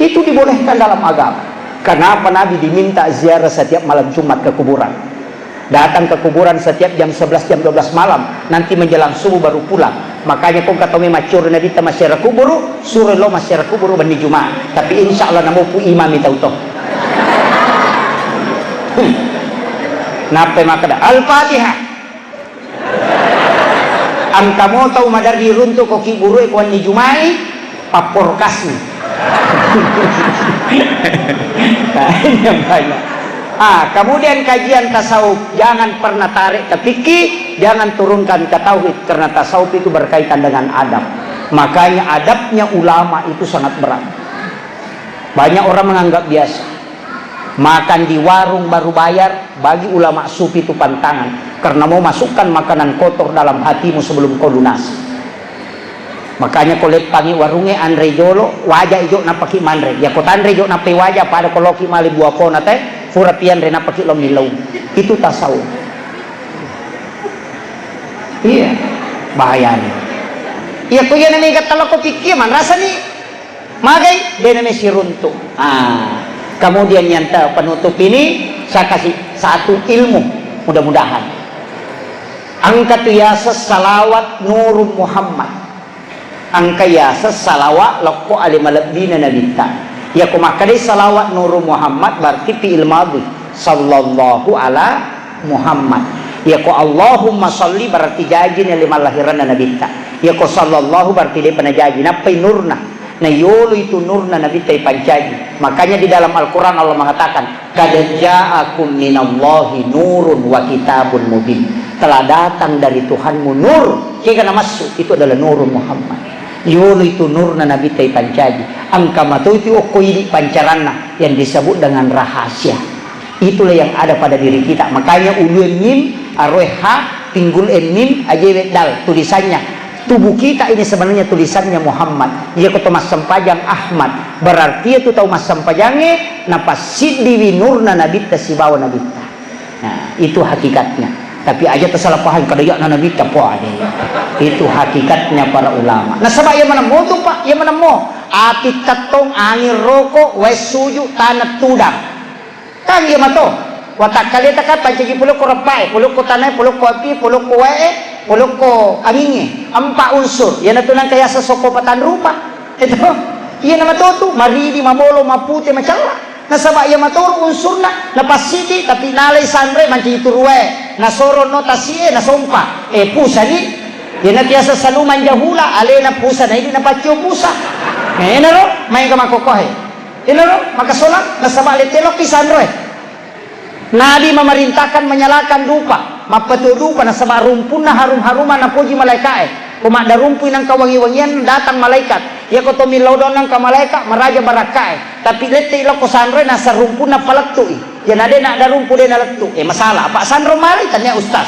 Itu dibolehkan dalam agama. Kenapa Nabi diminta ziarah setiap malam Jumat ke kuburan? Datang ke kuburan setiap jam sebelas, jam dua belas malam, nanti menjelang subuh baru pulang. Makanya kau kata memang curi Nabi ta masyarakat kuburu, suruh lo masyarakat kuburu bani Jumat. Tapi insya Allah namu pu imami tau toh. Napa makkeda Al-Fatihah? Engka mo tau maderri runtu ko kiburu e ko wenni Jumai, papporkasni. Nah, ini yang banyak. Ah, kemudian kajian tasawuf, jangan pernah tarik ke fikih, jangan turunkan ke tauhid, karena tasawuf itu berkaitan dengan adab. Makanya adabnya ulama itu sangat berat. Banyak orang menganggap biasa. Makan di warung baru bayar, bagi ulama sufi itu pantangan. Karena mau masukkan makanan kotor dalam hatimu sebelum kau lunasi. Makanya ko leppangi warunge, anre jolo, waja ijo napaki manre. Ya ko tanre ijo napai waja, pada ko loki mali buah pona te, pura pianre napaki lo milau. Itu tasawuf. Iya, bahayanya. Iya ko iya nani gatta loko pikir manrasa ni. Magai, dena me siruntu. Ah, kemudian yang te-, penutup ini, saya kasih satu ilmu, mudah-mudahan. Engka tu yaseng salawat Nurul Muhammad. Engka yaseng salawat lokko ale malebbina Nabitta. Ya ko makkedai salawat Nurul Muhammad, berarti fi'il madhi. Sallallahu ala Muhammad. Iyako Allahumma shalli berarti jajini ale mallahiranna Nabitta. Iyako sallallahu berarti de'pa najaji. Nappai nurna. Na yolo itu nurna Nabitta ipancaji. Makanya di dalam Al-Quran Allah mengatakan, "Qad ja'akum minallahi nurun wa kitabun mubin." Telah datang dari Tuhanmu nur. Kega namassu, itu adalah nurun Muhammad. Yolo itu nurna Nabitta ipancaji. Engka mato itu okko idi pancaranna yang disebut dengan rahasia. Itulah yang ada pada diri kita. Makanya ulue mim, aroe ha, pinggul e mim, ajewe dal, tulisannya. Tubuh kita ini sebenarnya tulisannya Muhammad. Iyako to massempajang Ahmad. Berarti itu tau massempajangnge, napassiddiwi nurna Nabitta sibawa Nabitta. Nah, itu hakikatnya. Tapi aja tersalah paham, kada yakna Nabitta, poa deh. Itu hakikatnya para ulama. Nasaba iya manemmo tu, Pak, iya manemmo. Api tettong, angin roko, wae suju, tanah tudang. Kan iya mato. Watakkaleta kan pancaji polokko reppa'e, polokko tanae, polokko api, polokko wae, polokko angingnge. Empat unsur. Iyanatu nangka yaseng sokko patanrupa. Itu. Iyana mato tu, maridi, mabolo, mapute, macella. Nasaba iya matoro unsurna, napassidi, tapi nalai sanre mancaji turu wae. Nasoro no tasi'e, nasompa. Eh, pusani. Iyanatu yaseng salu manja hula, alena pusa, naidi napaccio pusa. Nah, enaro, maega makkokkohe. Enaro, makasolang, nasaba lette lokki sanroe. Nabi memerintahkan menyalakan dupa, mappatuo dupa, nasaba rumpunna harum-harumang napoji malaeka'e. Ko maddarumpui nangka wangi-wangian, datang malaikat. Iyako to millau doang nangka malaikat, maraja barakkae. Tapi lette lokko sanroe, naseng rumpunna palettu'i. Iya na de naddarumpu de nalettu. Eh, masalah. Apa sanro mari, tania ustaz.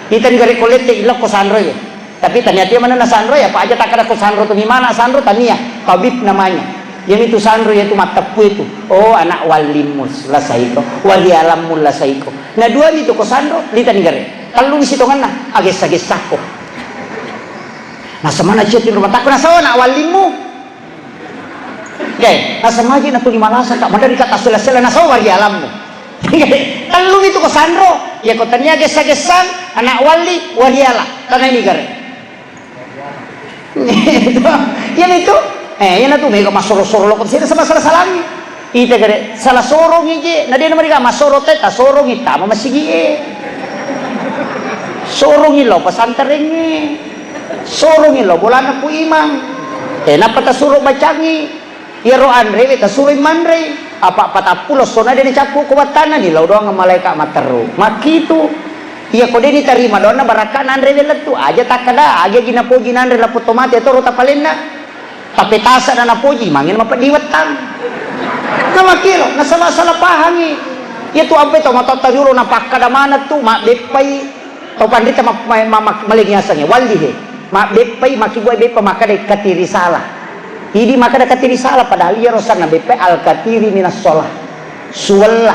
Itani gare ko lette lokko sanroe. Tapi tania tia manenna sanro, ya, apa aja takkada ko sanro tu, mimana sanro, tania, tabib namanya. Iyamitu sanro, yaitu matteppu itu. Oh, anak wallimmu lasaiko, warialammu lasaiko. Nah, dua mitu ko sanro, litani gare. Tellu mi sitongenna, agessa-gessakko. Nah, semana cia tinro matakko, nah, so anak wallimmu. Oke, nasemaji na tuli malasa, Kak. Madari kata sela-sela, nasau warialammu. Tellu itu ko sanro, ya ko tania gessa-gessang, anak walli, wariala. Tanai ni gare. Iya itu. Eh, iya na tu, mega masoro-soro loko sini sama salah-salangi. Ita gare, salah sorongi je, na dena mereka masoro te, ta sorongi, tama masigi e. Sorongi lo pesantrengi. Sorongi lo bolana ku imang. Eh, napa tasuro bacangi? Iyaro anrewe tasuroi manrei, apa patappulo essona de nacappu ko battanna, ni lao doang malaeka matteru. Makkitu, iya ko de nitarima doanna barakka nanrewe lettu, aja takkada, aja ji napoji nanre lappo to mate toro tapalenna. Tapetasa na napoji, mangin mapeddi wettang. Na makkiro, nasala-sala pahangi. Iya tu ampe to matotta jolo napakkada maneng tu, mabbeppai. Tau panrita ma-, ma-, ma-, ma-, malengi asengnge, walli he. Mabbeppai, makkibua beppa makkeda katiri sala. Idi makkeda katiri sala, padahal iyaro sanna beppa al-katiri minas shalah. Suwella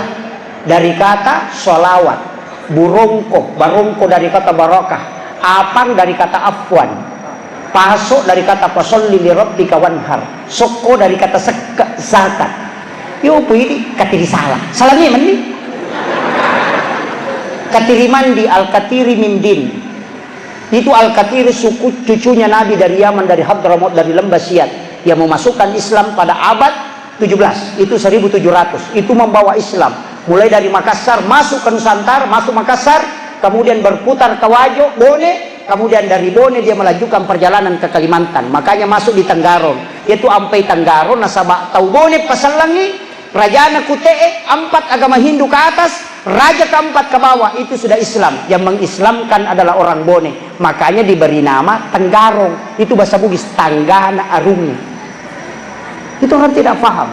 dari kata sholawat. Burongko, barongko dari kata barakah. Apang dari kata afwan. Paso dari kata fasolli li rabbika wanhar. Sokko dari kata sekka, zakat. Yo, pu idi katiri sala. Salami mandi. Katiri mandi, al-katiri min din. Itu Al-Kathir, suku cucunya Nabi dari Yaman, dari Hadramaut, dari Lembah Siat, yang memasukkan Islam pada abad tujuh belas, itu seribu tujuh ratus. Itu membawa Islam. Mulai dari Makassar, masuk ke Nusantara, masuk Makassar, kemudian berputar ke Wajo, Bone, kemudian dari Bone dia melanjutkan perjalanan ke Kalimantan. Makanya masuk di Tenggarong. Yaitu ampai Tenggarong, nasaba tau Bone pasellengi, Rajana Kute'e, empat agama Hindu ke atas, raja keempat ke bawah, itu sudah Islam. Yang mengislamkan adalah orang Bone. Makanya diberi nama Tenggarong. Itu bahasa Bugis, tanggana arungnge. Itu orang tidak paham.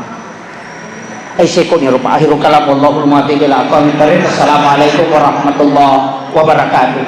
Ai, sekoni rupa. Akhirul kalam, wallahul muwaffiq ila aqwamit thariq. Assalamualaikum warahmatullahi wabarakatuh.